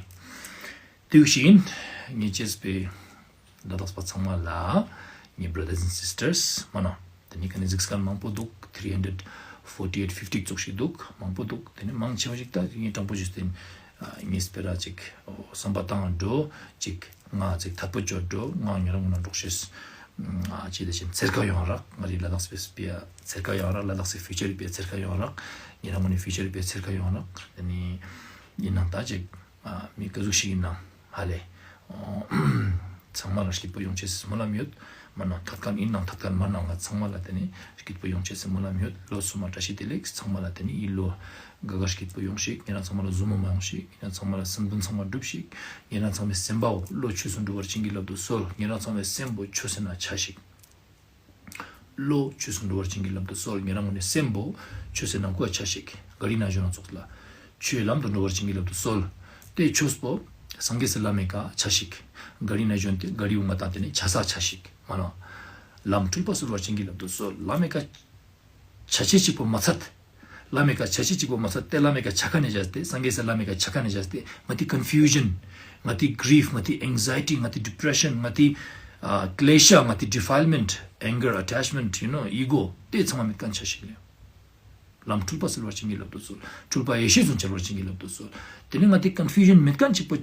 ཏེའུ་ཞིག་ཨིན། ངེ་ཅེས་པའི་ལ་དྭགས་པ་ཚང་མ་ལ་ངེ་བར་དར་སི་ཨེན་ཌ་སིས་ཊར་སི་མ་ནོག། ཏེ་ནེ་ཀ་ནེ་གཟིགས་ཁན་མང་པོ་དུག། ཐི་རི་ཧན་ཌྲེཌ་ཕོར་ཊི་ཨེཊ་ཕིཕ་ཊི་ཙོགས་ཤིག་དུག། མང་པོ་དུག། ཏེ་ནེ་མང་ཆེ་བ་ཞིག་ད་ངེ་དྲང་པོ་ཞུས་ཏེ་ཨིན། ངེ་སྤེ་ར་ཅིག་བསམ་པ་བཏང་འགྲོ་ཅིག་ང་ཅིག་ཐད་པོ་ཅོ་འགྲོ། ང་ཉེ་རང་ངོ་ན་འགྲོགས་ཤེས། ཅི་ཏེ་ཅན་ཚེར་ཁ་ཡོང་རག། ང་རི་ལ་དྭགས་སི་ཕི་ཡ་ཚེར་ཁ་ཡོང་རག། ལ་དྭགས་སི་ཕིའུ་ཅར་རི་ཕི་ཡ་ཚེར་ཁ་ཡོང་རག། ཉེ་རང་ངོ་ནི་ཕིའུ་ཅར་རི་ཕི་ཡ་ཚེར་ཁ་ཡོང་རག། ཏེ་ནེ་ཨིན་ནའང་ད་ཅིག་མི་ཀ་ཟུག་ཞིག་ཨིན་ནའང་ཧ་ལེ། ཚང་མ་ལ་སྐྱིད་པོ་ཡོང་ཅེས་སི་སྨོན་ལམ་ཡོད། མ་ནོག་ཐད་ཁན་ཨིན་ནའང་ཐད་ཁན་མན་ནའང་ང་ཚང་མ་ལ་ཏེ་ནེ་སྐྱིད་པོ་ཡོང་ཅེས་སི་སྨོན་ལམ་ཡོད། ལོ་སོ་མ་བཀྲ་ཤིས་བདེ་ལེགས། ཚང་མ་ལ་ཏེ་ནེ་འི་ལོ་ག་ག་སྐྱིད་པོ་ཡོང་ཤིག། ཉེ་རང་ཚང་མ་ལ་ཟུར་མོ་མ་ཡོང་ཤིག། ཉེ་རང་ཚང་མ་ལ་སེམས་འདུན་ཚང་མ་འགྲུབ་ཤིག། ཉེ་རང་ཚང་མའི་སེམས་པོ་བློ་ཆོས་སུ་འགྲོ་བར་བྱིན་གྱིས་བརླབ་ཏུ་གསོལ། ཉེ་རང་ཚང་མའི་སེམས་པོ་ཆོས་སི་ནང་ཆ་ཤིག། བློ་ཆོས་སུ་འགྲོ་བར་བྱིན་གྱིས་བརླབ་ཏུ་གསོལ། ཉེ་རང་ངོ་ནི་སེམས་པོ་ཆོས་སི་ནང་ཀུ་ཆ་ཤིག། ག་རི་ན་ཞོན་ན་ཙོགས་ལ་ཆོས་ལམ་དུ་འགྲོ་བར་བྱིན་གྱིས་བརླབ་ཏུ་གསོལ། ཏེ་ཆོས་པོ་སངས་རྒྱས་སི་བླ་མའི་ཀ་ཆ་ཤིག། ག་རི་ན་ཞོན་ཏེ་ག་རི་འོ་ང་དང་ཏེ་ནེ་ཆ་ས་ཆ་ཤིག་མ་ནོག། ལམ་འཁྲུལ་པ་སེལ་བར་བྱིན་གྱིས་བརླབ་ཏུ་གསོལ། བླ་མའི་ཀ་ཆ་ཅེས་ཅིག་པོ་མ་ཚད། བླ་མའི་ཀ་ཆ་ཅེས་ཅིག་པོ་མ་ཚད་ཏེ་བླ་མའི་ཀ་ཆ་ཁན་ནི་ཅོས་ཏེ་སངས་རྒྱས་སི་བླ་མའི་ཀ་ཆ་ཁན་ནི་ཅོས་ཏེ་ང་ཏི་ཀོན་ཕིའུ་ཞན། ང་ཏི་གྲིཕ། ང་ཏི་ཨེང་ཛའི་ཊི། ང་ཏི་ཌི་པྲེ་ཤན། ང་ཏི་ཨ་ཀླེ་ཤ། ང་ཏི་ཌི་ཕའིལ་མེནཊ། ཨེང་གར། ཨ་ཊེཆ་མེནཊ། ཡུ་ནོ་ཨི་གོ། ཏེ་ཚང་མ་མེད་ཁན་ཆ་ཤིག་ལེ། ལམ་འཁྲུལ་པ་སེལ་བར་བྱིན་གྱིས་བརླབ་ཏུ་གསོལ། འཁྲུལ་པ་ཡེ་ཤེས་སུ་འཆར་བར་བྱིན་གྱིས་བརླབ་ཏུ་གསོལ། ཏེ་ནེ་ང་ཏི་ཀོན་ཕིའུ་ཞན་མེད་ཁན་ཅིག་པོ་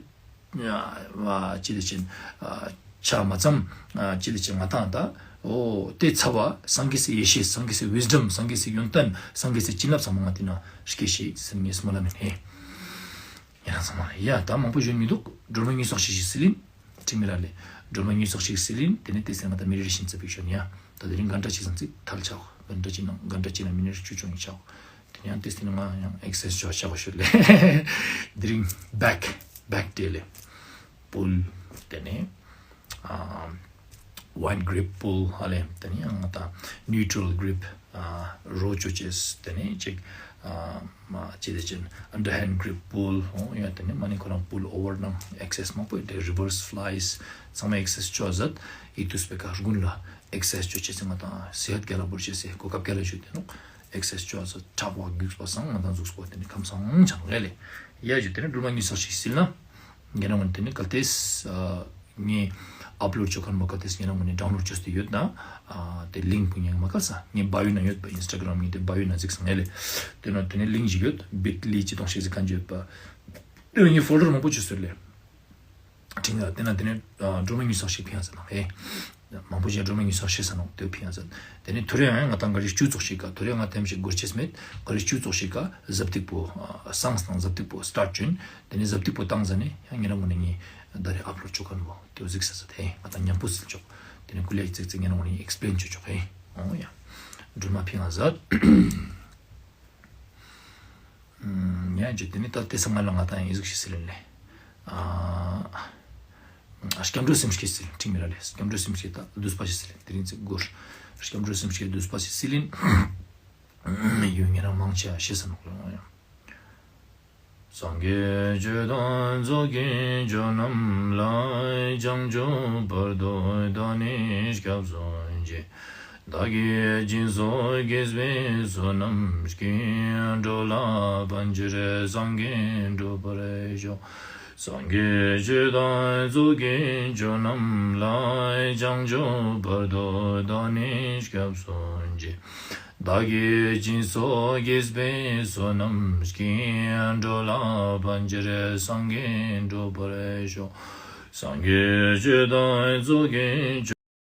ཨ་ཅི་ཏེ་ཅན་ཨ་ཆ་མ་ཙམ་ཨ་ཅི་ཏེ་ཅན་ང་དང་ད་འོ་ཏེ་ཚ་བ་སངས་རྒྱས་སི་ཡེ་ཤེས། སངས་རྒྱས་སི་ཝིས་ཌམ། སངས་རྒྱས་སི་ཡོན་ཏན། སངས་རྒྱས་སི་བྱིན་རླབས་ཚང་མ་ང་ཏི་ན་སྐྱེ་ཤིག་ཟེར་ངེ་སྨོན་ལམ་ཨིན་ཧེ། ཡ་ཚང་མ་ཡ་ད་མང་པོ་ཞུ་མི་དུག། སྒྲོལ་མ་ཉུང་ཙོགས་ཤིག་ཞིག་སིལ་ཨིན། ཁྲིམས་མི་ར་ལེ། སྒྲོལ་མ་ཉུང་ཙོགས་ཤིག་སིལ་ཨིན། ཏེ་ནེ་ཏེ་སེ་ང་དང་མེ་ཌི་ཊེ་ཤན་ཙ་པིག་ཞུ་ཡ། ད་དེ་རིང་གན་དྲ་ཅིག་སང་ཙིག་ཐལ་ཆའོ། གན་དྲ་ཅིག་ནང་གན་དྲ་ཅིག་ནང་མི་ནིཊ་བཅུ་ཅོ་ཡིན་ཆའོ། ཏེ་ནེ་ཡང་ཏེ་སྟིང་ནེ་ང་ཡང་ཨེག་སར་སའིཛ་ཅོ་ཆའོ་ཞུ་ལེ། དེ་རིང་བེག་བེག་ཌེ་ལེ། པུལ། ཏེ་ནེ་ཨ་ཝའིཌ་གྲིབ་པུལ་ཧ་ལེ། ཏེ་ནེ་ཡང་ང་དང་ནིའུ་ཊྲལ་གྲིབ། ཨ་རོ་ཅོ་ཅེས། ཏེ་ནེ་ཅིག་ཨ་མ་ཅི་ཏེ་ཅན་ཨན་ཌར་ཧེནཌ་གྲིབ་པུལ་ཧོ་ཡང་ཏེ་ནེ་མ་ནེ་ཁོ་རང་པུལ་ཨོ་བར་ནང་ཨེག་སར་སའིཛ་མང་པོ་ཡོད་དེ། རི་བར་སི་ཕླའིས་ཚང་མ་ཨེག་སར་སའིཛ་ཅོ་ཟད། ཨི་ཏུས་པེ་ཀ་དགུན་ལ་ཨེག་སར་སའིཛ་ཅོ་ཅེས་སི་ང་དང་སེ་ཧད་རྒྱལ་ལ་བོར་ཅེས་སི་གོ་སྐབས་རྒྱལ་ལ་ཞུ་དེ་ནོག། ཨེག་སར་སའིཛ་ཅོ་ཟད་ཁྲག་པ་རྒྱུགས་པ་སང་ང་དང་གཟུགས་པོ་ཏེ་ནེ་ཁམས་སང་ཆང་རེ་ལེ། ཡ་ཞུ་ཏེ་ནེ་སྒྲོལ་མ་ཉུང་ཙོགས་ཤིག་སིལ་ན། ཉེ་རང་ངོ་ནི་ཏེ་ནེ་གལ་ཏེས་ཨ་ངས་ཨབ་ལོཌ་ཅོ་ཁན་བོ་གལ་ཏེས་ཉེ་རང་ངོ་ནི་ཌའུན་ལོཌ་ཅོས་ཏེ་ཡོད་ན། ཨ་ཏེ་ལིངཀ་བོ་ངས་མ་ཁ་ས་ངའི་བ་ཡོ་ན་ཡོད་པ། ཨིན་སི་ཊ་གྲམ་ངའི་ཏེ་བ་ཡོ་ན་གཟིགས་སང་ངས་ལེ། ཏེ་ན་ཏེ་ནེ་ལིངཀ་ཞིག་ཡོད། བིཊ་ལི་ཅི་དོང་ཞིག་ཟེར་ཁན་ཅིག་ཡོད་པ། ཏེ་ངས་ཕོལ་ཌར་མང་པོ་ཅོས་ཏེ་ལེ། ཁྲིང་ལ་ཏེ་ན་ཏེ་ནེ་ཨ་སྒྲོལ་མ་ཉུང་ཙོགས་ཤིག་ཕིང་ཡ་ཟེར་ན་ཧེ། མང་པོ་ཞིག་སྒྲོལ་མ་ཉུང་ཙོགས་ཤིག་ཟེར་ནོག་ཏེ་ཕིང་ཡ་ཟེར། ཏེ་ནེ་ཐོ་རེ་ཡང་ང་དང་ག་རི་བཅུ་ཙོགས་ཤིག་ག་ཐོ་རེ་ང་ཐེམ་ཞིག་གོར་ཅེས་མེད། ག་རི་བཅུ་ཙོགས་ཤིག་ག་ཟབ་ཏིག་པོ་ཨ་སངས་དང་ཟབ་ཏིག་པོ་སི་ཊར་ཊ་ཅོ་ཨིན། ཏེ་ནེ་ཟབ་ཏིག་པོ་བཏང་ཟ་ནེ་ཡང་ཉེ་རང་ངོ་ནི་ངས་ད་རེ་ཨབ་ལོཌ་ཅོ་ཁན་བོ་ཏེ་བོ་གཟིགས་ས་ཟེར་ཏེ་ཧེ། ང་དང་ཉམ་པོ་སིལ་ཅོག། ཏེ་ནེ་ཀུ་ལེ་ཙིག་ཙིག་ཉེ་རང་ངོ་ནི་ཨེག་སི་པི་ལེན་ཅོ་ཅོག་ཧེ། འོ་ཡ། སྒྲོལ་མ་ཕིང་ཡ་ཟད། ཡ་ཇུ་ཏེ་ནེ་ད་ཏེ་སང་ང་ལ་ང་དང་ཡང་ཨི་ཟུག་ཤིག་སིལ་ཨིན་ལེ། ཨ་སྐྱབས་འགྲོ་སེམས་བསྐྱེད་སིལ། ཁྲིང་མི་ར་ལེ། སྐྱབས་འགྲོ་སེམས་བསྐྱེད་ད་བསྡུས་པ་ཞིག་སིལ་ཨིན། དེ་རིང་ཙིག་གོར་སྐྱབས་འགྲོ་སེམས་བསྐྱེད་བསྡུས་པ་ཞིག་སིལ་ཨིན། ཡོད་ཉེ་རང་མང་ཆེ་ཤེས་ས་ནོག་ལེ། སངས་རྒྱས་ཆོས་དང་ཚོགས་ཀྱི་མཆོག་རྣམས་ལ། བྱང་ཆུབ་བར་དུ་བདག་ནི་སྐྱབས་སུ་མཆི། བདག་གིས་སྦྱིན་སོགས་བགྱིས་པའི་བསོད་ནམས་ཀྱིས། འགྲོ་ལ་ཕན་ཕྱིར་སངས་རྒྱས་འགྲུབ་པར་ཤོག། སངས་རྒྱས་ཆོས་དང་ཚོགས་ཀྱི་མཆོག་རྣམས་ལ། བྱང་ཆུབ་བར་དུ་བདག་ནི་སྐྱབས་སུ་མཆི། བདག་གིས་སྦྱིན་སོགས་བགྱིས་པའི་བསོད་ནམས་ཀྱིས། འགྲོ་ལ་ཕན་ཕྱིར་སངས་རྒྱས་འགྲུབ་པར་ཤོག། སངས་རྒྱས་ཆོས་དང་ཚོགས་ཀྱི་མཆོག།